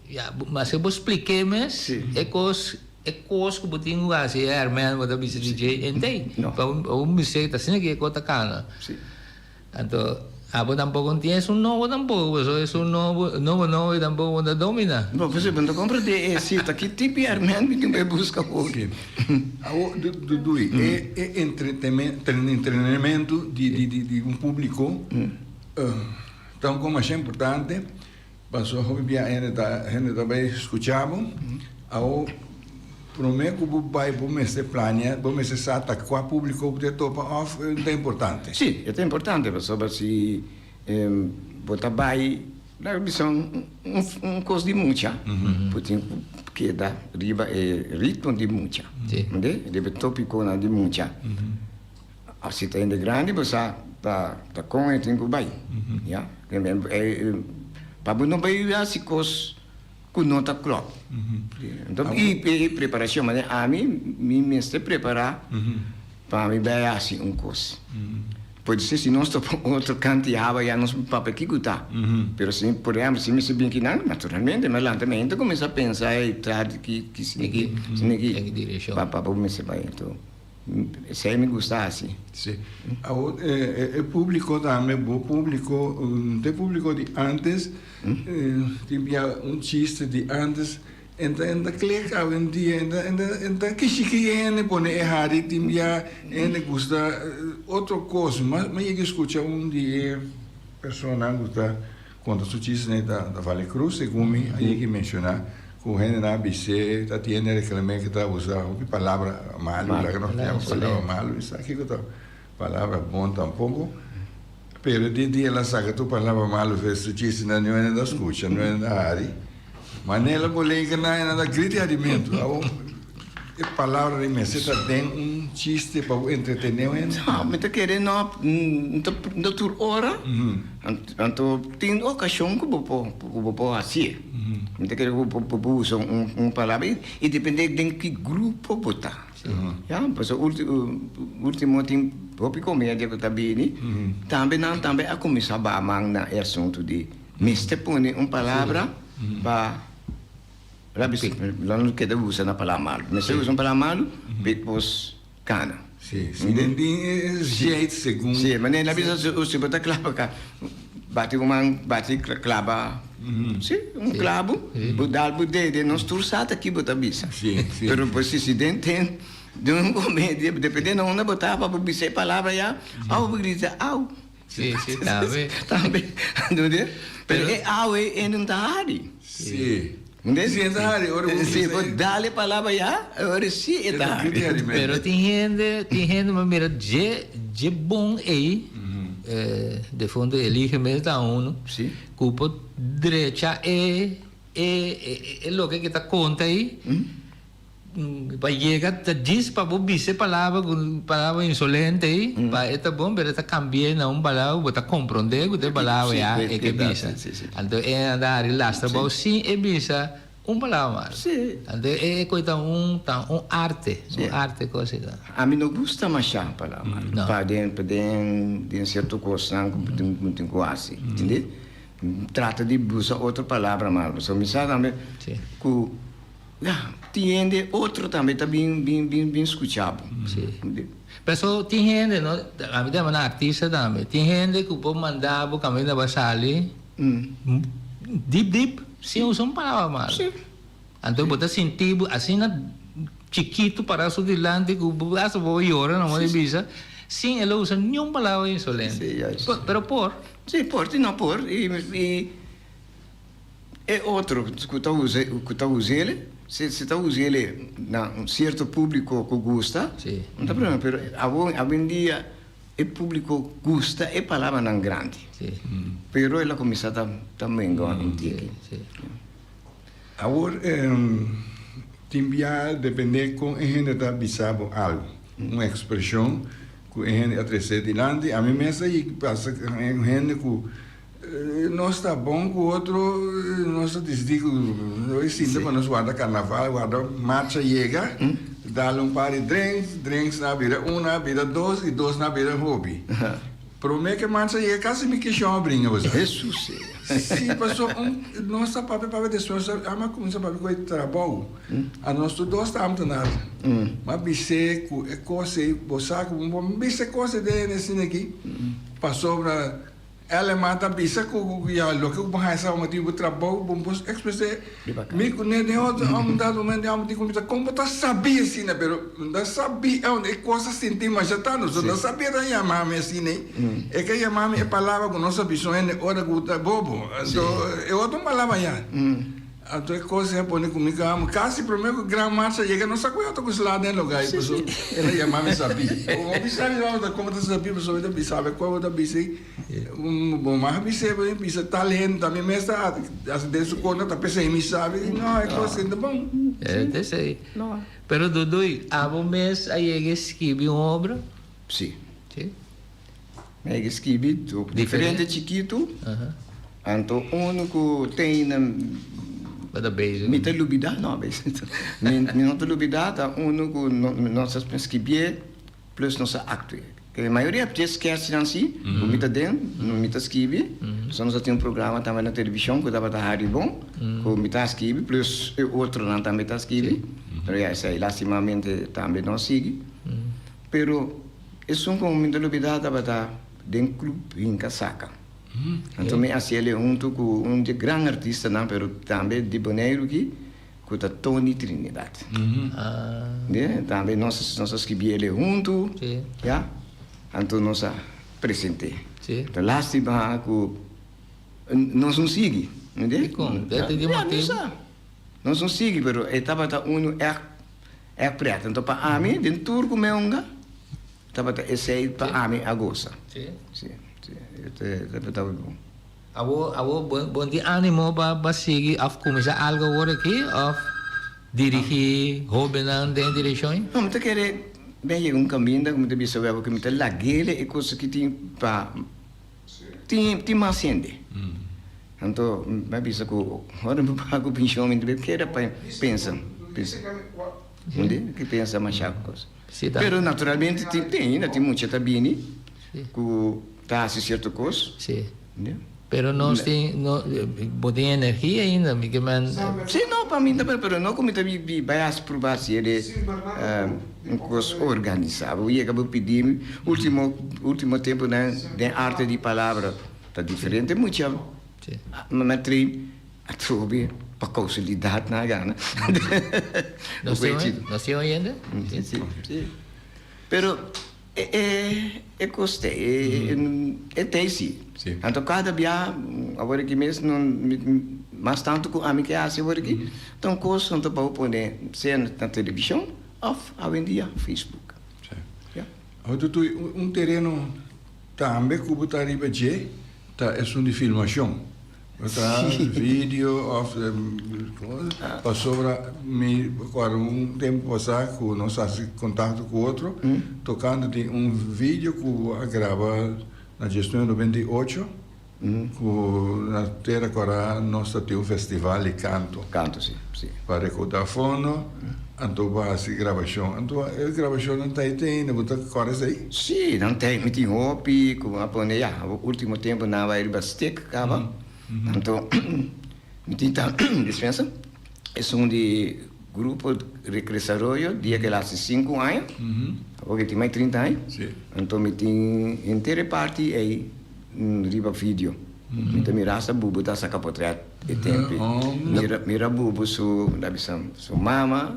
ya, maske bo splik'é mes, e kos e kos ku bo tin ku hasi e hèrmèn bo ta bisa di dje entei. Pa un mistake ta asina ku e kos ta kana. Anto abo tampoco no tin esun nobo tampoco, pasobra esun nobo, nobo nobo y tampoco bo ta domina. Bo por bo no ta comprende e si ta ki tipo di herment mi tin bay busca hopi. Awo Dudui, e e entretenimento di di di un publico ta un cosa masha importante, pasobra hopi bia hende ta hende ta bay scucha bo, awo Prome ku bo bai bo mester plania, bo mester sa ta kua publiko bo ta topa òf no ta importante? Sí, e ta importante pasobra si bo ta bai laga bisa un kos di mucha, bo tin ku keda riba e ritmo di mucha, ntende? Riba e topikonan di mucha. Si ta hende grandi bo sa ta kon e tin ku bai, ya. Pa bo no bai hasi kos ku no ta klòp. Enton i e preparashon manera ami mi mester prepará pa mi bai hasi un kos. Pode ser si nos topa otro kant i haba ya nos papia kiko ta. Pero si por ehèmpel si mi mester bin kinan naturalmente mi a lanta mi hende kuminsá pensa ey traha di ki ki sini ki sini ki pa pa bo mester bai. Enton. Esei mi gusta hasi. Sí. Awor e públiko tambe, bo públiko, te públiko di antes, tin bia un chiste di antes, en ta en ta klik awendia, en ta en ta en ta kishiki hende pone e hari, tin bia hende gusta otro kos. Mi mi yega skucha un di e personanan ku ta Konta su chisme ta ta Vale Cruz, segun mi a yegi menciona cu hendenan a bis'é ta tiene reclam'é cu ta usa hopi palabra malu, laga nos yama palabra malu, mi sa kico ta palabra bon tampoco, pero di dia el a saca tur palabra malu fe su chismenan niun hende ta scucha, niun hende ta hari, manera bo leke nan nan ta grita harimentu, awor e palabra di mester ta den un chiste pa bo entretené un hende? No, mi ta kere no, no tur ora. Anto tin okashon ku bo por ku bo por hasié. Mi ta kere ku bo por usa un un palabra i depende den ki grupo bo ta. Ya, pasobra ultimo tin hopi komedia ku ta bini, tambe nan tambe a kuminsá baha man na e asuntu di mester pone un palabra pa lo no keda usa na palabra malu. Mester usa un palabra malu, bikos Kana. Sí, sí, den tin e jeit segun. Sí, manera na bisa si bo ta klaba ka bati un man bati klaba sí, un klabu bo dal bo dede nos tur sa ta ki bo ta bisa. Sí, sí. Pero bo si si den ten den un komedia depende na unda bo ta pa bo bisa e palabra ya au bo grita au. Sí, sí, tambe. Tambe, entende? Pero e au ei e no ta hari. Sí. Entende? Sí, e ta hari ora bo Sí, bisa bo e. dal e palabra ya, ora sí e ta E ta grita hari. hari mes. Pero tin hende, tin hende bo mira dje, dje bon ei, defunto Elige mes ta uno, Sí. ku por drecha e, e, e loke ke ta konta ei. Pa yega ta djis pa bo bisa e palabra ku palabra insolente ei, pa e ta bon pero e ta kambi'é na un palabra ku bo ta komprondé ku ta e palabra ya e ke bisa. Anto e anda hari lastra bou sin e bisa un palabra malo. Anto e koe ta un ta un arte, un arte kos ei ta. Ami no gusta masha palabra malo pa den pa den den sierto kosnan ku bo tin ku hasi, entendé? Trata di usa otro palabra malo pasobra mi sa tambe ku. Ya, tin hende otro tambe ta bin bin bin bin skucha bo. Sí. Paso tin hende no, ami ta yama nan artista tambe, tin hende ku por manda bo kaminda bo a sali dip dip sin usa un palabra malo. Sí. Anto bo ta sinti bo asina chikitu para su dilanti ku bo hasta bo yora no di bisa sin el a usa niun palabra insolente. Sí, juist. Pero por. Sí, por, si no por i i. E otro ku ta usa ku ta us'el, si si ta us'el na un sierto públiko ku gusta, no ta problema, pero awor awendia e públiko gusta e palabranan grandi, pero el a kuminsá ta ta mengua un tiki. Awor tin bia depende kon e hende ta bisa bo algu, un ekspreshon ku e hende a trese dilanti, ami mes a pasa un hende ku Nos ta bon ku otro, nos ta disidí ku nos sinta pa nos warda karnaval, warda marcha yega, dal un par di drinks, drinks nan a bira un, nan a bira dos i dos nan a bira hopi. Promé ke marcha yega kasi mi kishon a bringa bo sa. Hesus! Si, paso un nos ta papia papia despues nos a kuminsá papia ku e trabou, a nos tur dos ta amtenar, m'a bis'é ku e kos ei, bo sa ku bo bisa e kos ei den esina aki pasobra. Elema ta bisa ku ya loke ku bo haña sa motibu bo trabou bo por ekspres'é mi ku ne den otro un dado momento den amo di kuminsá kon bo ta sabí asina pero no ta sabí aun e kos a sinti masha tantu so no sabí ta yama mi asina ei e ke yama mi e palabra ku no sabí so hende ora ku ta bobo anto e otro palabra ya. Anto e kos ei a pone ku mi kama kasi promé ku gran marcha yega no sa ku e otro ku sla den lugá ei pasobra el a yama mi sabí. Bo bisa mi tabata komo ta sabí pasobra mi ta bisa sabe kua bo ta bisa ei. Bo mas a bis'é bo bisa tal hende ta mi mes ta hasi den su kontra ta p'esei mi sabi. No e kos ei ta bon. E ta esei. Pero Duduy abo mes a yega e skibi un obra? Si. Si. Mi a yega skibi diferente chikitu. Anto unu ku tin na Bo ta bezig. Mi ta lubidá, no bezig. Mi no ta lubidá, ta unu ku nos a skibié plus nos a aktu'é. E mayoria dje skèchnan si ku mi ta den, mi ta skibi. Pasobra nos a tin un programa tambe na televishon ku tabata hari bon, ku mi ta skibi plus e otronan tambe ta skibi. Pero ya esei lastimamente tambe no a sigui. Pero esun ku mi ta lubidá tabata den Club Hinka Saka. Anto mi hasi el huntu ku un di e gran artistanan pero tambe di Boneiru aki ku ta Tony Trinidad. Tambe nos nos a skibi el huntu ya anto nos a present'é. Ta lastima ku nos no sigui. Dikon? Ya mi sa. Nos no sigui pero e tabata unu ègt ègt prèt. Anto pa ami den tur ku mi a hunga tabata esei pa ami a gosa. Sí. Sí, sí. E tabata bon. Abo abo bo tin animo pa pa sigui òf kuminsá algu awor aki òf dirigí hóbennan den e direkshon ei? No, mi ta kere ben yega un kaminda ku mi ta bisa wèl ku mi ta lag'é e kos ki tin pa Tin tin mas hende. Anto mi a bisa ku ora mi paga ku penshon mi debe keda pa pensa pensa Unda ki pensa masha kos. Pero naturalmente tin tin ainda tin mucha ta bini ku ta hasi sierto kos. Pero nos tin no bo tin energia ainda mi ke men. Si no pa mi ta pero no ku mi ta bai hasi pruba hasi e un kos organisa. Bo yega bo pidi mi ultimo ultimo temponan den arte di palabra ta diferente mucha mi a train atrobe pa kausalidat nan a gana. Nos tin oyente? Si si pero. E kos te, e tei si. Anto kada bia awor aki mes no mas tantu ku ami ke hasi awor aki ta un kos anto pa bo pone sea na televishon òf awendia Facebook. Ya. Awor Tutuy, un tereno tambe ku bo ta riba dje ta esun di filmashon. Bo ta video of pasobra mi acorda un tempo pasa cu nos haci contacto cu otro tocante di un video cu bo a graba na 1998 cu na Tera Cora nos ta tin un festival di canto. Canto si, si. Pa recauda fondo anto bo a haci grabacion. Anto e grabacionnan ta ahí te ainda, bo ta acorda esey? Si, nan ta ahí. Mi tin hopi cu a pone ya ultimo tempo nan a bay riba stick. Caba, anto mi tin ta dispensa, esun di grupo Recresaroyo dia ke el hasi sinku aña, awor ke tin mai trinta aña, anto mi tin henter e parti ei riba video. Mi ta mira hasta Bubu ta saka potret e tempi. Mira mira Bubu su, ta bisa, su mama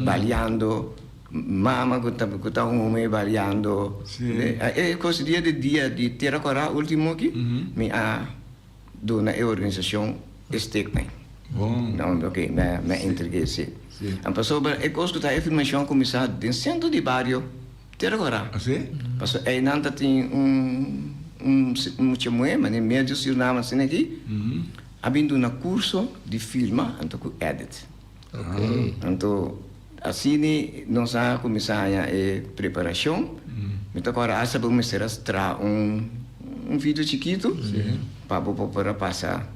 baliando. Mama ku ta ku ta home bariando. E kos dia di dia di Tera Kòrá ultimo aki mi a duna e organisashon e steknan. No oke mi a mi a entreg'é si. Pasobra e kos ku ta e filmashon a kuminsá den sentro di bario Tera Kòrá. Pasobra einan ta tin un un mucha muhé manera medio Suriname asina aki a bin duna kurso di filma anto ku edit. Anto asina nos a kuminsá haña e preparashon. Mi ta kòrda asta bo mester a traha un un video chikitu pa bo por a pasa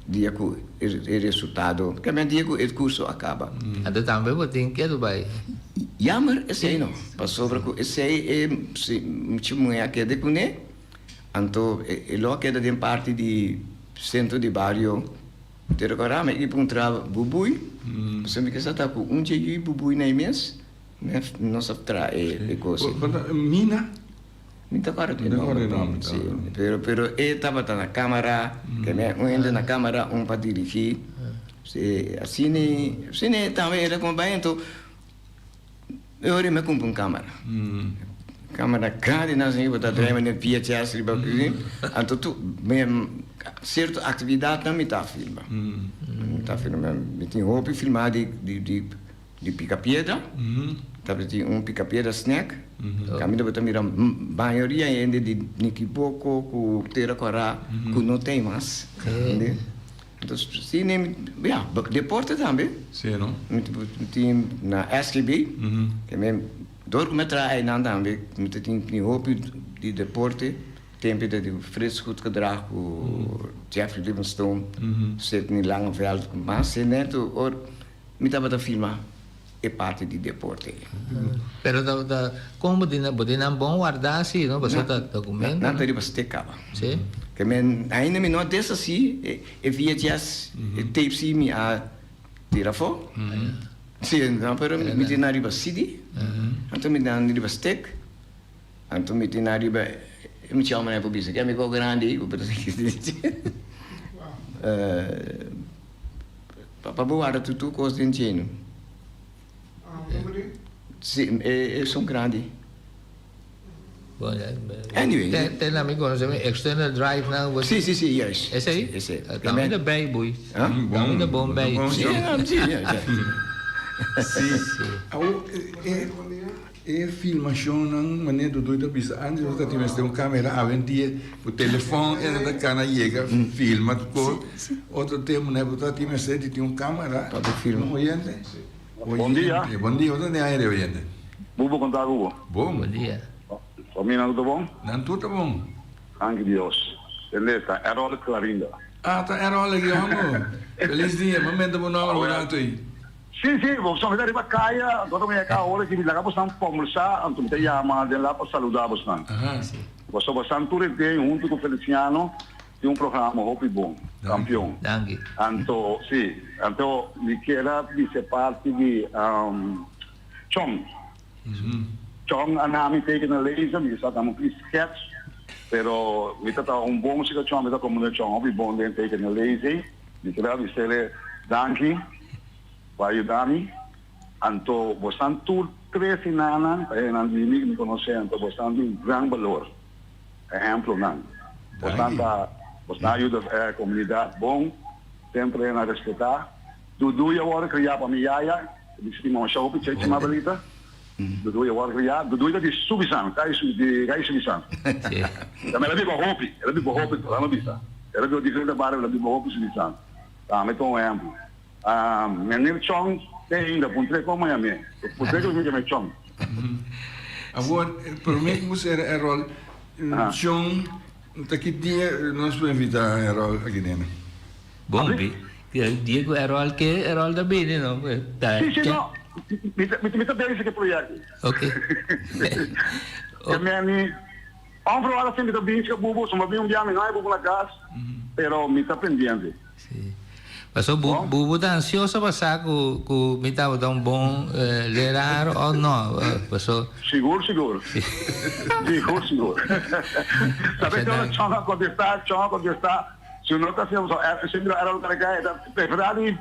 dia ku e resultado, kende dia ku e kurso a kaba. Anto tambe bo tin ke bai? Jammer esei no, pasobra ku esei e mucha muhé a keda kuné, anto e lo a keda den parti di sentro di bario. Te recorda mi i puntra Bubui, pasobra mi ke sa ta ku un dje yui Bubui na e mes, nos a traha e kos ei. Mina? Mi ta kòrda e nòmber bon, si. Pero pero e tabata na kámara, ke mi un hende na kámara, un pa dirigí. Si, asina asina tambe era komo bai anto e ora mi a kumpra un kámara. Kámara grandi nan asina ku ta trae manera VHS riba anto tur mi sierto aktividatnan mi ta filma. Mi ta filma mi tin hopi filmá di di di pika piedra tabatin un pika piedra snack kaminda bo ta mira mayoria hende di Nikiboko ku Tera Kòrá ku no tin mas. Entonces si ne ya deporte tambe. Si no. Mi tin na SGB ke men dor ku mi a traha einan tambe mi ta tin hopi di deporte tempo di Frits Goedgedrag ku Jeffrey Livingstone Sidney Langeveld mas neto or mi tabata filma e parti di deporte. Pero ta ta kon bo tin bo tin nan bon wardá si no pasobra ta documento. Nan ta riba stick kaba. Si. Ke men ainda mi no a deshasí e VHS e tape si mi a tira afó. Sí, no, pero mi tin nan riba CD, anto mi tin nan riba stick, anto mi tin nan riba, mi chama nan por bisa ke amigo grandi ei, pero pa bo warda tur tur kos den dje no. Sí, esun grandi. Anyway. Te na mi conoce mi external drive nan. Sí, sí, sí, juist. Esey? Esey. Tambe ta bij boei. Tambe ta bon bij. Sí, sí, ja. Sí. Awo, e, e filmacionnan, manera Dudu ta bisa antes, nos ta tin mester un camera, awendia ku telefon e ta kana yega filma tur kos. Otro tempo nan bo ta tin mester di tin un camera. Pa bo filma. Un oyente? Bon dia. Bon dia, otro den aire oyente. Bubo con ta Bubo? Bon. Bon dia. Famia nan tur ta bon? Nan tur ta bon. Danki Dios. Tende ta Errol Clarinda. Ah, ta Errol aki homo. Feliz dia. M'a menta bo nomber un rato ei. Si, si, bo sa mi ta riba kaya, anto ta mi yega awor aki mi laga bosnan kombersá, anto mi ta yama den la pa saludá bosnan. Boso bosnan tur e den huntu ku Feliciano tin un programa hopi bon, kampion. Danki. Anto, si, anto mi kier a bisa parti di Chong. Chong a nami teken na lezen, mi sa ta un pli sketch, pero mi ta ta un bon sika Chong, mi ta komprende Chong hopi bon den teken na lezen. Mi kier a bisele danki pa yuda mi. Anto bosan tur tres inana ta hendenan di mi ku mi konosé, anto bosan di un gran balor. Ehemplonan. Bosan ta bosan a yuda e komunidat bon, semper hende a respetá. Dudu ya wòrdu kriá pa mi yaya, mi stima masha hopi Chechi Mabelita. Dudu ya wòrdu kriá. Dudu ta di Subisan, kai di kai Subisan. Tambe el a biba hopi, el a biba hopi, laga no bisa. El a biba diferente bario, el a biba hopi Subisan. Tambe ta un ehemplo. Meneer Chong te ainda, puntr'é komo yam'é. Puntr'é ku mi yam'é Chong. Awor, promé ku bo sera Errol, Chong, ta ki dia nos por invitá Errol aki den? Bon, dia ku Errol ke, Errol ta bini, no? Sí, sí, no. Mi ta bezig ku e proyekto. Ok. Ke meni, onverwacht asina mi ta bini ku bubu, so mi a bini un bia mi no hay bubu na kas, pero mi ta pendiente. Sí. Paso bu bubu ta ansioso pa sa ku ku mi tabata un bon leraar o no. Paso. Sigur sigur. Sigur sigur. Sabe ki ora Chon a kontestá? Chon a kontestá, si no ta asina paso si mira Errol kare e ta preferá di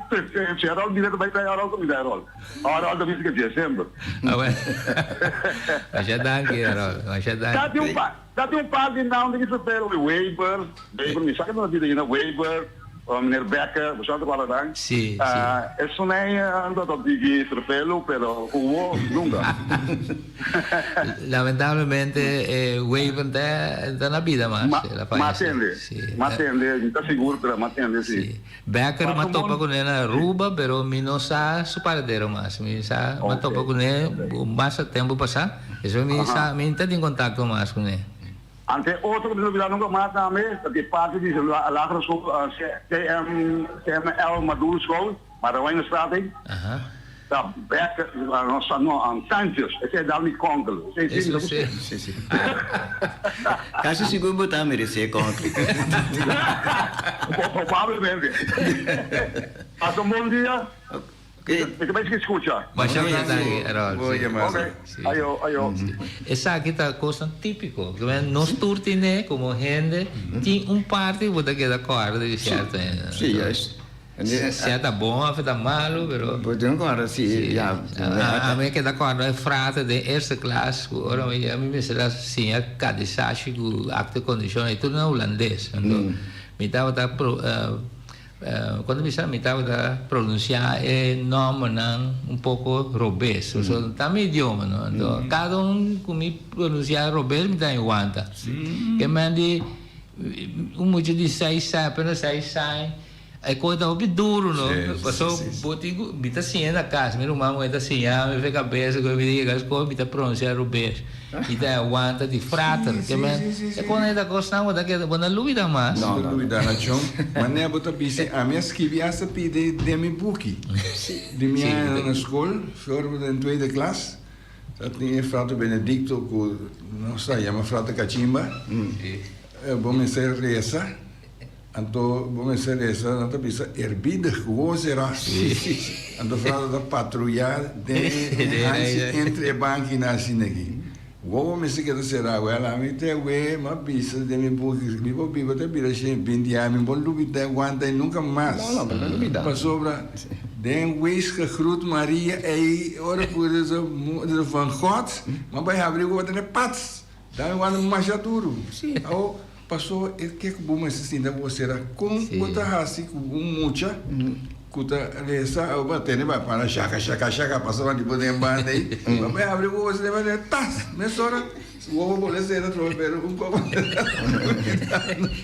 si Errol bira ta bai traha Errol ku mi ta Errol. Ora Errol ta bisa ke dje semper. Masha danki Errol. Masha danki. Ta tin un pa. Ta tin un par di nan di Isabel, Weber, Weber, mi sa ke nan a bira ayina, Weber, meneer Becker, bo sa ta kual nan? Si, si. Esunei no ta digi ferfelu, pero hubo nunca. Lamentablemente e Weber ta na bida mas, el a fayece. Ma tende, ma tende, mi ta sigur pero ma tende si. Si. Becker m'a topa kuné na Aruba, pero mi no sa su paradero mas. Mi sa m'a topa kuné basta tempu pasá, esei mi sa mi ta tin kontakto mas kuné. Ante otro ku mi no bira nunka mas tambe ta di parti di lagere school CM CML Maduro School, Marawijnenstraat ei. Ta Becker, no sa no, Sanchez, esei dal mi konkel. Esei si mi ta Si, si, si. Casi sigur bo ta merece e konkel. Probablemente. Pasa un bon dia. Mi ta bai sigui scucha. Masha danki, Errol. Bo yama Ok, ayo, ayo. Esaki ta cosnan tipico. Nos tur tine como hende tin un parti cu bo ta keda corda di cierto hende. Si, juist. Sea ta bon of ta malu, pero. Bo tin kòrda si, ya. Ami a keda kòrda e frase den eerste klas ku ora mi yega mi mester a siña kadisashi ku akte kondishon i tur na hulandes. Anto mi tabata kon ta bisa mi tabata pronunsiá e nòmbernan un poko robes. Pasobra ta mi idioma no. Anto kada un ku mi pronunsiá robes mi ta wanta. Ke men di un mucha di seis apenas seis aña. E koe ta hopi duru no, paso bo tin ku mi ta siña na kas, mi ruman muhé ta siña mi fe kabesa ku mi ta yega skol mi ta pronunsia rubes, mi ta awanta di frater, ke men e koe ta kosnan bo ta keda bo no lubida mas. No ta lubida na chon, manera bo ta bisa ami a skibi asta pidi den mi buki di mi añanan na skol, for den tweede klas, ta tin e frater Benedicto ku nos ta yama frater Kachimba, bo mester resa. Anto bo mester resa, nan ta bisa eerbiedig wowo será. Anto Frado ta patruyá den e hanchi entre e bankinan asina aki. Wowo mester keda será. Wèl, ami te awe m'a bisa den mi buki, mi por biba te bira 120 aña, mi por lubidá e wanta ei nunka mas. Pasobra den wees gegroet Maria ei, ora ku van God, m'a bai habri wowo tene pats! Dame wanda masha duru. Awo paso e ke ku bo mester sinta ku bo sera kon bo ta hasi ku un mucha ku ta resa awo bo a tene bai para shaka shaka shaka pasa bandi bo den banda ei bo bai habri wowo asina bai tene tas mesora wowo bo le sera atrobe pero un koko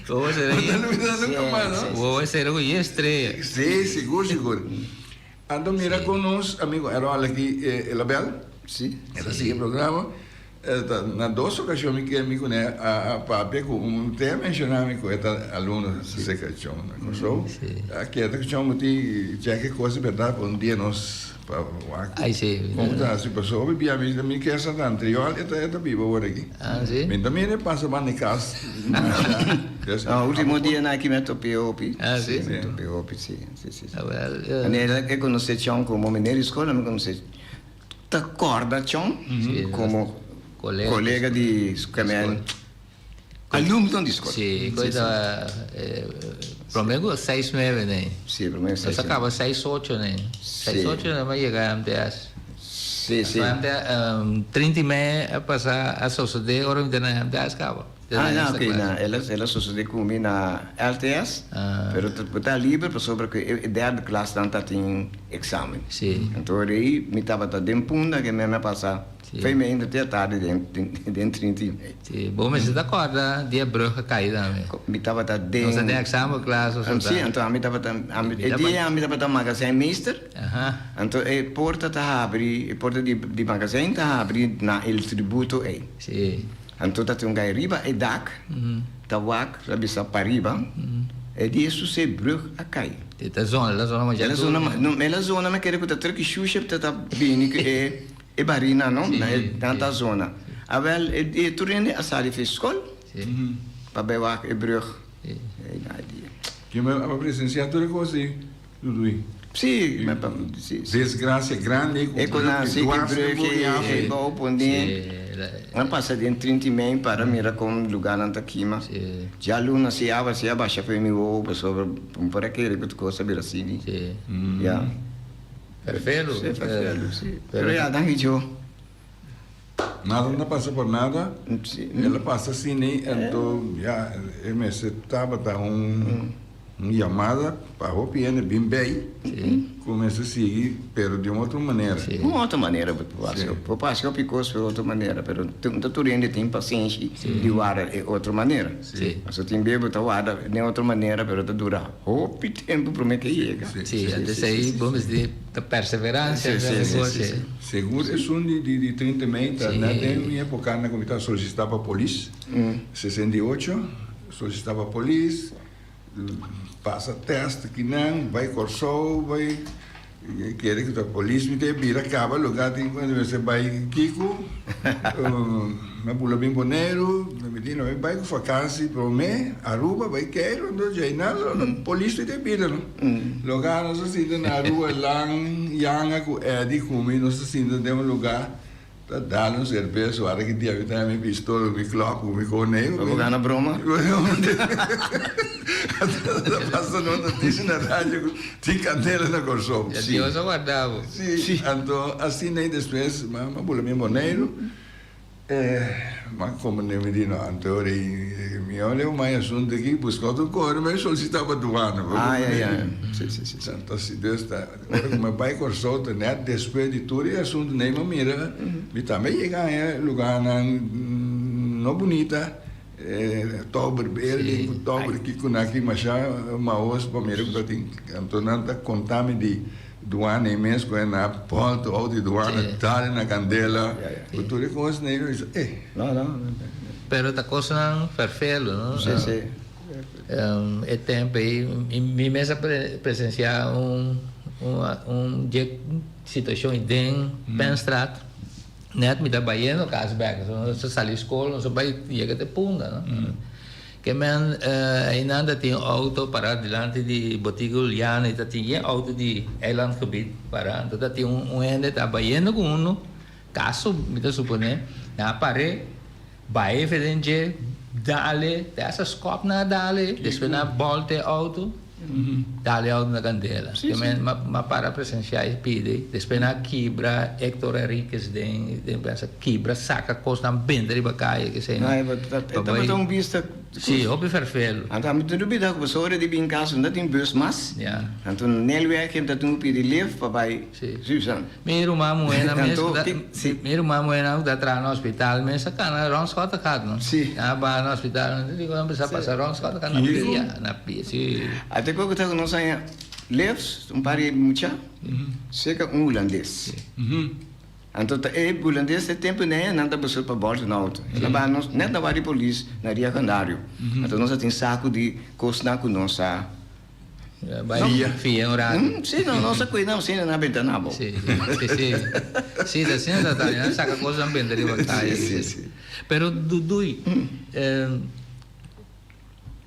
Wowo sera bo ta lubida nunka mas no. Wowo sera ku ye estrella. Si sigur sigur. Anto mira kon nos amigo Erol aki el a bel el a sigui e programa. Na dos ocasion mi ke mi cune a papia cu un te a menciona mi cu e ta alumno cerca Chon na Corsou. A keda cu Chon bo tin check e cos di berdad pa un dia nos pa wak con ta haci paso hopi bia mi mi ke Santa Antriol e ta e ta biba awor aki. Mi ta mira e pasa banda di cas masha. Ultimo dia nan aki mi a topia hopi. Mi a topia hopi si si si. Manera e conoce Chon como meneer di scola mi conoce. Ta corda Chon como colega di scola, alumno di scola. Si, cu ta prome cu seis nueve ne. Si, prome cu seis. Nos a caba seis ocho ne. Seis ocho nos a yega MTS. Si, si. 30 y media a pasa a sosode ora mi ta na MTS caba. Ah, na, ok, na, el a, el a sosode cu mi na LTS, pero ta, bo ta liber pasobra cu e derde klas nan ta tin examen. Sí. Anto ora ei mi tabata den Punda ke mi a pasa Sí. fe mi ainda te atardi den, den, den trinta i mei. Sí, bo mester ta corda dia brug a cay tambe. Mi tabata den. Nos ta den examenklas of Sí, anto ami tabata, ami, e dia ami tabata magazijnmeester. Aha. Anto e porta ta habri, e porta di, di magazijn ta habri na El Tributo ei. Sí. Anto ta tin un gai riba e dak ta wak ta bisa pariba e di e suse brug a kai. E ta zona, el a zona masha El a duro. zona, no, el a zona mi kere ku ta trek shusha ta ta bini ku e e barina no, Sí, na e nan ta sí. zona. Awel e di e tur hende a sali for skol Sí. pa bai wak e brug. Sí. E na e dia. Ke mi a presensia tur e kos ei, Duduy. Sí, mi pa, sí, sí. Desgracia grandi cu E con a brug sí, dwars e den brug bo e yafe. e bou pone. Sí, la- A pasa den 30 y mei para mira con lugarnan ta kima. Sí. Djaluna si awa si a basha fo'i mi wowo pasobra un por a kere cu tur cos a bira asina. Sí. Ya. Ferfelu. Sí, ferfelu, sí. Pero Pero ya, danki Djo. Nada no pasa por nada. Sí. El a pasa asina anto ya e mester tabata un un yamada pa hopi hende bin bay cu mester sigui pero di un otro manera. Sí. Un otro manera bo por haci. Sí. Bo por haci hopi cos pero otro manera, pero no ta tur hende tin pasenshi di warda e otro manera. Sí. Pasobra tin bes bo ta warda den otro manera pero ta dura hopi tempo prome ke yega. Sí, antes ei bo mester ta perseverancia Sí, sí, sí, sí, sí. Segun esun di di di 30 mei ta Sí. na den mi epoca na cu mi ta solicita pa polis, 68, solicita pa polis, pasa test kinan, bay Corsou, bay kere cu ta polis mi ta bira caba lugar tin cu mester bay kico, mi a bula bin Boneiru, mi di no mi bay cu vakantie prome Aruba bay Keiro, enton djey nan polis mi ta bira no. Loga nos a sinta na Aruba lang yanga cu Eddie cu mi nos a sinta den un lugar ta dal un cerveza wara ki dia mi ta mi pistola cu mi klok cu mi coney. Bo gana broma? Ta pasa no noticia na radio cu tin candela na Corsou. Ya Dios a warda bo. Si, anto asina y despues mi a bula mi Boneiru. Ma como ne mi di no, anto ora ei mi a leu mai asunto aki, busca otro kore, mi a solicita pa duana. Ah, ya, ya. Si, si, si. Santo si Dios ta, ora cu mi bai Corsou ta net despues di tur e asunto nei mi a mira, mi tambe yega haña lugarnan no bunita, tober building cu tober kico nan aki masha maos pa mira cu ta tin, anto nan ta conta mi di Duana e mes cu e na polto out di duana dale na candela cu tur e cos negro y eh. No no. Pero ta cosnan ferfelo no. Si si. E tempo ey mi mes a presencia un un dje situacion den Penstraat net mi ta bayendo cas bek nos a sali school nos a bay yega te Punda no. Ke men einan ta tin outo pará dilanti di Botica Juliana i ta tin yen outo di eilandgebied pará. Anto ta tin un hende ta bayendo ku unu kaso mi ta suponé nan a par'é bai efe den dje dale te hasta skòp nan a dale despues nan a bòlta e outo dale e outo na kandela. Ke men m'a para presensiá e pidi despues nan a kibra Hector Henriquez den den pensa kibra saka kosnan benta riba kaya ke esei No, e tabata un bista. Sí, hopi ferfelu. Anto ami ta dubida ku pasobra ora di bin kas no ta tin bus mas. Ya. Anto Nelweg ta tin ku pidi lift pa bai Susan. Mi ruman muhénan mes ku ta Anto sí. Mi ruman muhénan ku ta traha na hospital mes a kana rònt Schottegat no. Sí. Nan a baha na hospital nan di ku nan bisa pasa rònt Schottegat na pia, na pia, sí. Ate ku ta ku nos haña lifts un par di mucha serka un hulandes. Anto ta e hulandes e tempu nei nan ta busca pa bòrdu na outo. El a baha nos net na wari polis na Ria Canario. Anto nos a tin saku di kosnan ku nos a Bai fia un ratu. Si, no, nos a kuida asina nan a benta na abou. Si, si, si. Si, ta asina ta ta. Nan saka kosnan benta riba kaya. Si, si, si. Pero Dudui,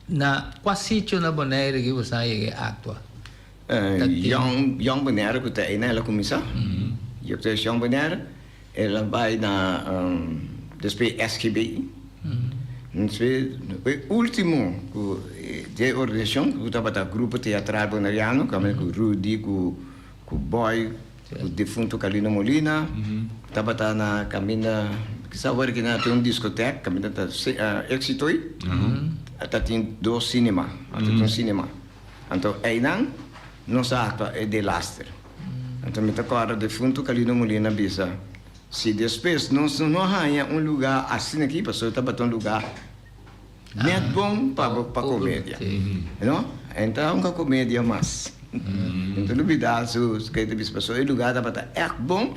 na kua sitio na Bonaire ki boso a yega e aktua? Jong, Jong Bonaire ku ta einan el a kuminsá. Yo Jong Bonaire, el a bai na despues SGB. Despues e ultimo ku di e organisashon ku tabata Grupo Teatral Boneriano kaminda ku Rudy ku ku Boy ku defunto Carlino Molina tabata na kaminda kisa awor ki nan tin un diskotek kaminda ta Exitoy ta tin dos cinema ta tin un cinema. Anto einan nos a aktua e delaster. Anto mi ta kòrda defuntu Calino Molina bisa, Si despues nos no haña un lugá asina aki, pasobra tabata un lugá nèt bon pa pa komedia. No? Enta un ka komedia mas. Mi ta lubidá su ke e ta bisa, pasobra e lugá tabata ègt bon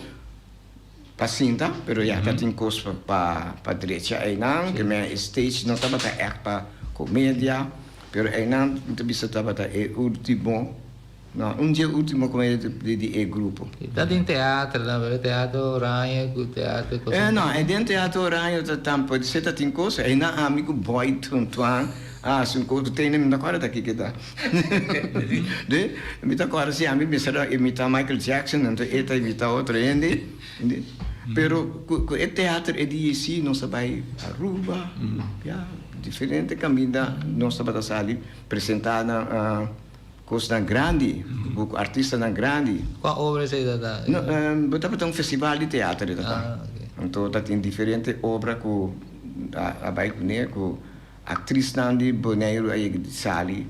pa sinta, pero ya ta tin kos pa pa drecha einan, ke men e stage no tabata ègt pa komedia. Pero einan mi ta bisa tabata e ultimo, no, un dje ultimo komedia di e grupo. Ta den teatro tambe, pero teatro Oranje ku teatro kos. Eh no, den teatro Oranje ta tampo si ta tin kos, einan ami ku Boy Tuntuan a hasi un kos ku tene mi no kòrda ta kiko ta. De, mi ta kòrda si ami mester a imitá Michael Jackson, anto e ta imitá otro hende, pero ku e teatro e dia si nos a bai Aruba, ya. Diferente kaminda nos tabata sali presentá na kosnan grandi, ku artistanan grandi. Kua obra esei ta ta? No, bo tabata un festival di teater e ta ta. Anto ta tin diferente obra ku a bai kuné, ku aktrisnan di Boneiru a yega di sali.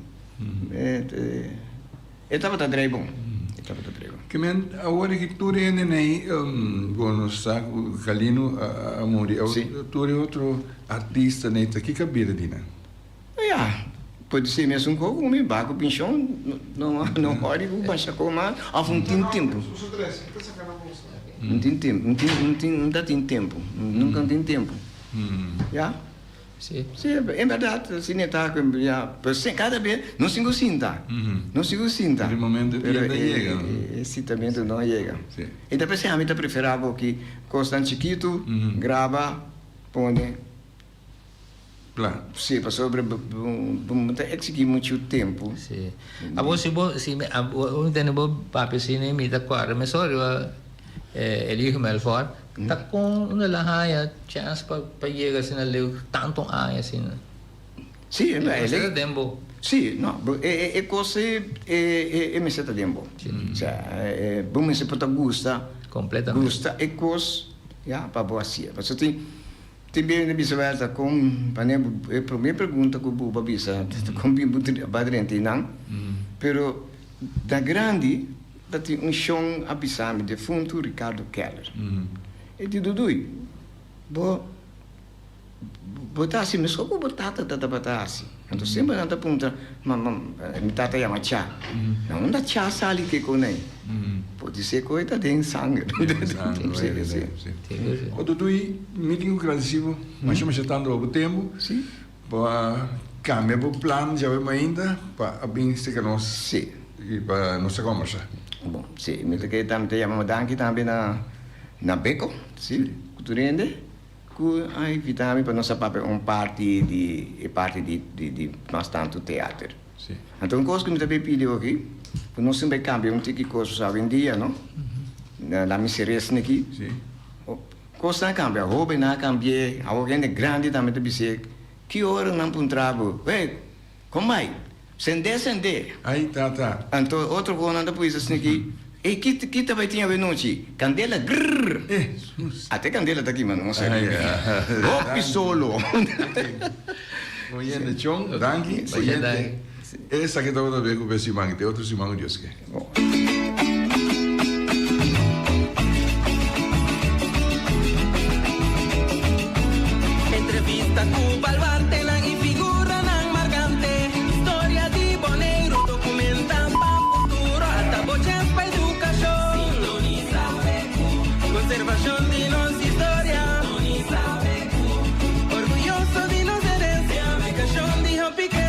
E tabata drei bon. E tabata drei bon. Ke men awor aki tur hende nei bo no sa ku Galino a muri awor tur e otro artista nei ta kiko a bira di nan? Ya, pode ser mesun kos ku mi ba ku penshon no no hòri ku basha ko mas òf un tin tempu. Un tin tempu, un tin un tin un ta tin tempu, nunka un tin tempu. Ya. Sí. Sí, en berdad, asina e ta cu ya, pero si, cada bes nos tin cu sinta, nos tin cu sinta. Pero e momento Pero no yega. e sintamento no a yega. Sí. E ta p'esei ami ta prefera bo ki cosnan chikitu, graba, pone. Plan. Sí, pasobra bo bo no ta exigi muchu tempu. Sí. Abo si bo, si mi, abo mi tende bo papia asina mi ta corda mesora riba Eligio Melfor. Ta kon unda el a haña chèns pa pa yega asina leu tantu aña asina? Sí, E mester ta den bo. Sí, no, bo e e e kos e e e mester ta den bo. Osea, e bo mester por ta gusta. Kompletamente. Gusta e kos, ya, pa bo hasié. Pasobra tin tin bia mi ta bisa wèlta kon manera bo e promé pregunta ku bo a bisa ta kon bin bo bai drenta einan, pero na grandi. Ta tin un shon a bisa mi, defuntu Ricardo Keller. E di, Dudui, bo bo ta hasi meskos ku bo tata ta tabata hasi. Anto semper nan ta puntra, ma ma mi tata yama Cha. Na unda Cha sali ke kon ei? Podisé ku e ta den sanger. Den sanger, Si, si. O Dudui, mi tin ku gradisí bo masha masha tantu pa bo tempu. Si. Bo a cambia bo plan djawe mainta pa a bin seka nos Sí. y pa nos a combersa. Bon, sí, mi ta kere tambe ta yama danki tambe na na Beko, sí, ku tur hende. Ku a invitá mi pa nos a papia un parti di e parti di di di mas tantu teater. Anto un kos ku mi ta bay pidi oki, ku nos tin bay kambia un tiki kos awendia no, na mi seres neki, kosnan a kambia, hobennan a kambi'é, awor hende grandi tambe ta bis'é, ki ora nan puntra bo, hey, kon bai? Sendé, sendé. Ay, tata. Anto otro konan ta pui esaki, ey, ki, ki ta bai tin awenochi? Kandela, grrr. Hesus. Ate kandela ta kima nos aki. Hopi solo. Oyente Chon, danki. Oyente, esaki tabata be ku be siman, te otro siman ku Dios ke. Entrevista ku baluartenan i figuranan markante. Historia di Boneiru dokumenta pa futuro. Ata bo chèns pa edukashon. Sintonisa BQ. Konservashon di nos historia. Sintonisa BQ. Orguyoso di nos herensia. Publikashon di hopi ke.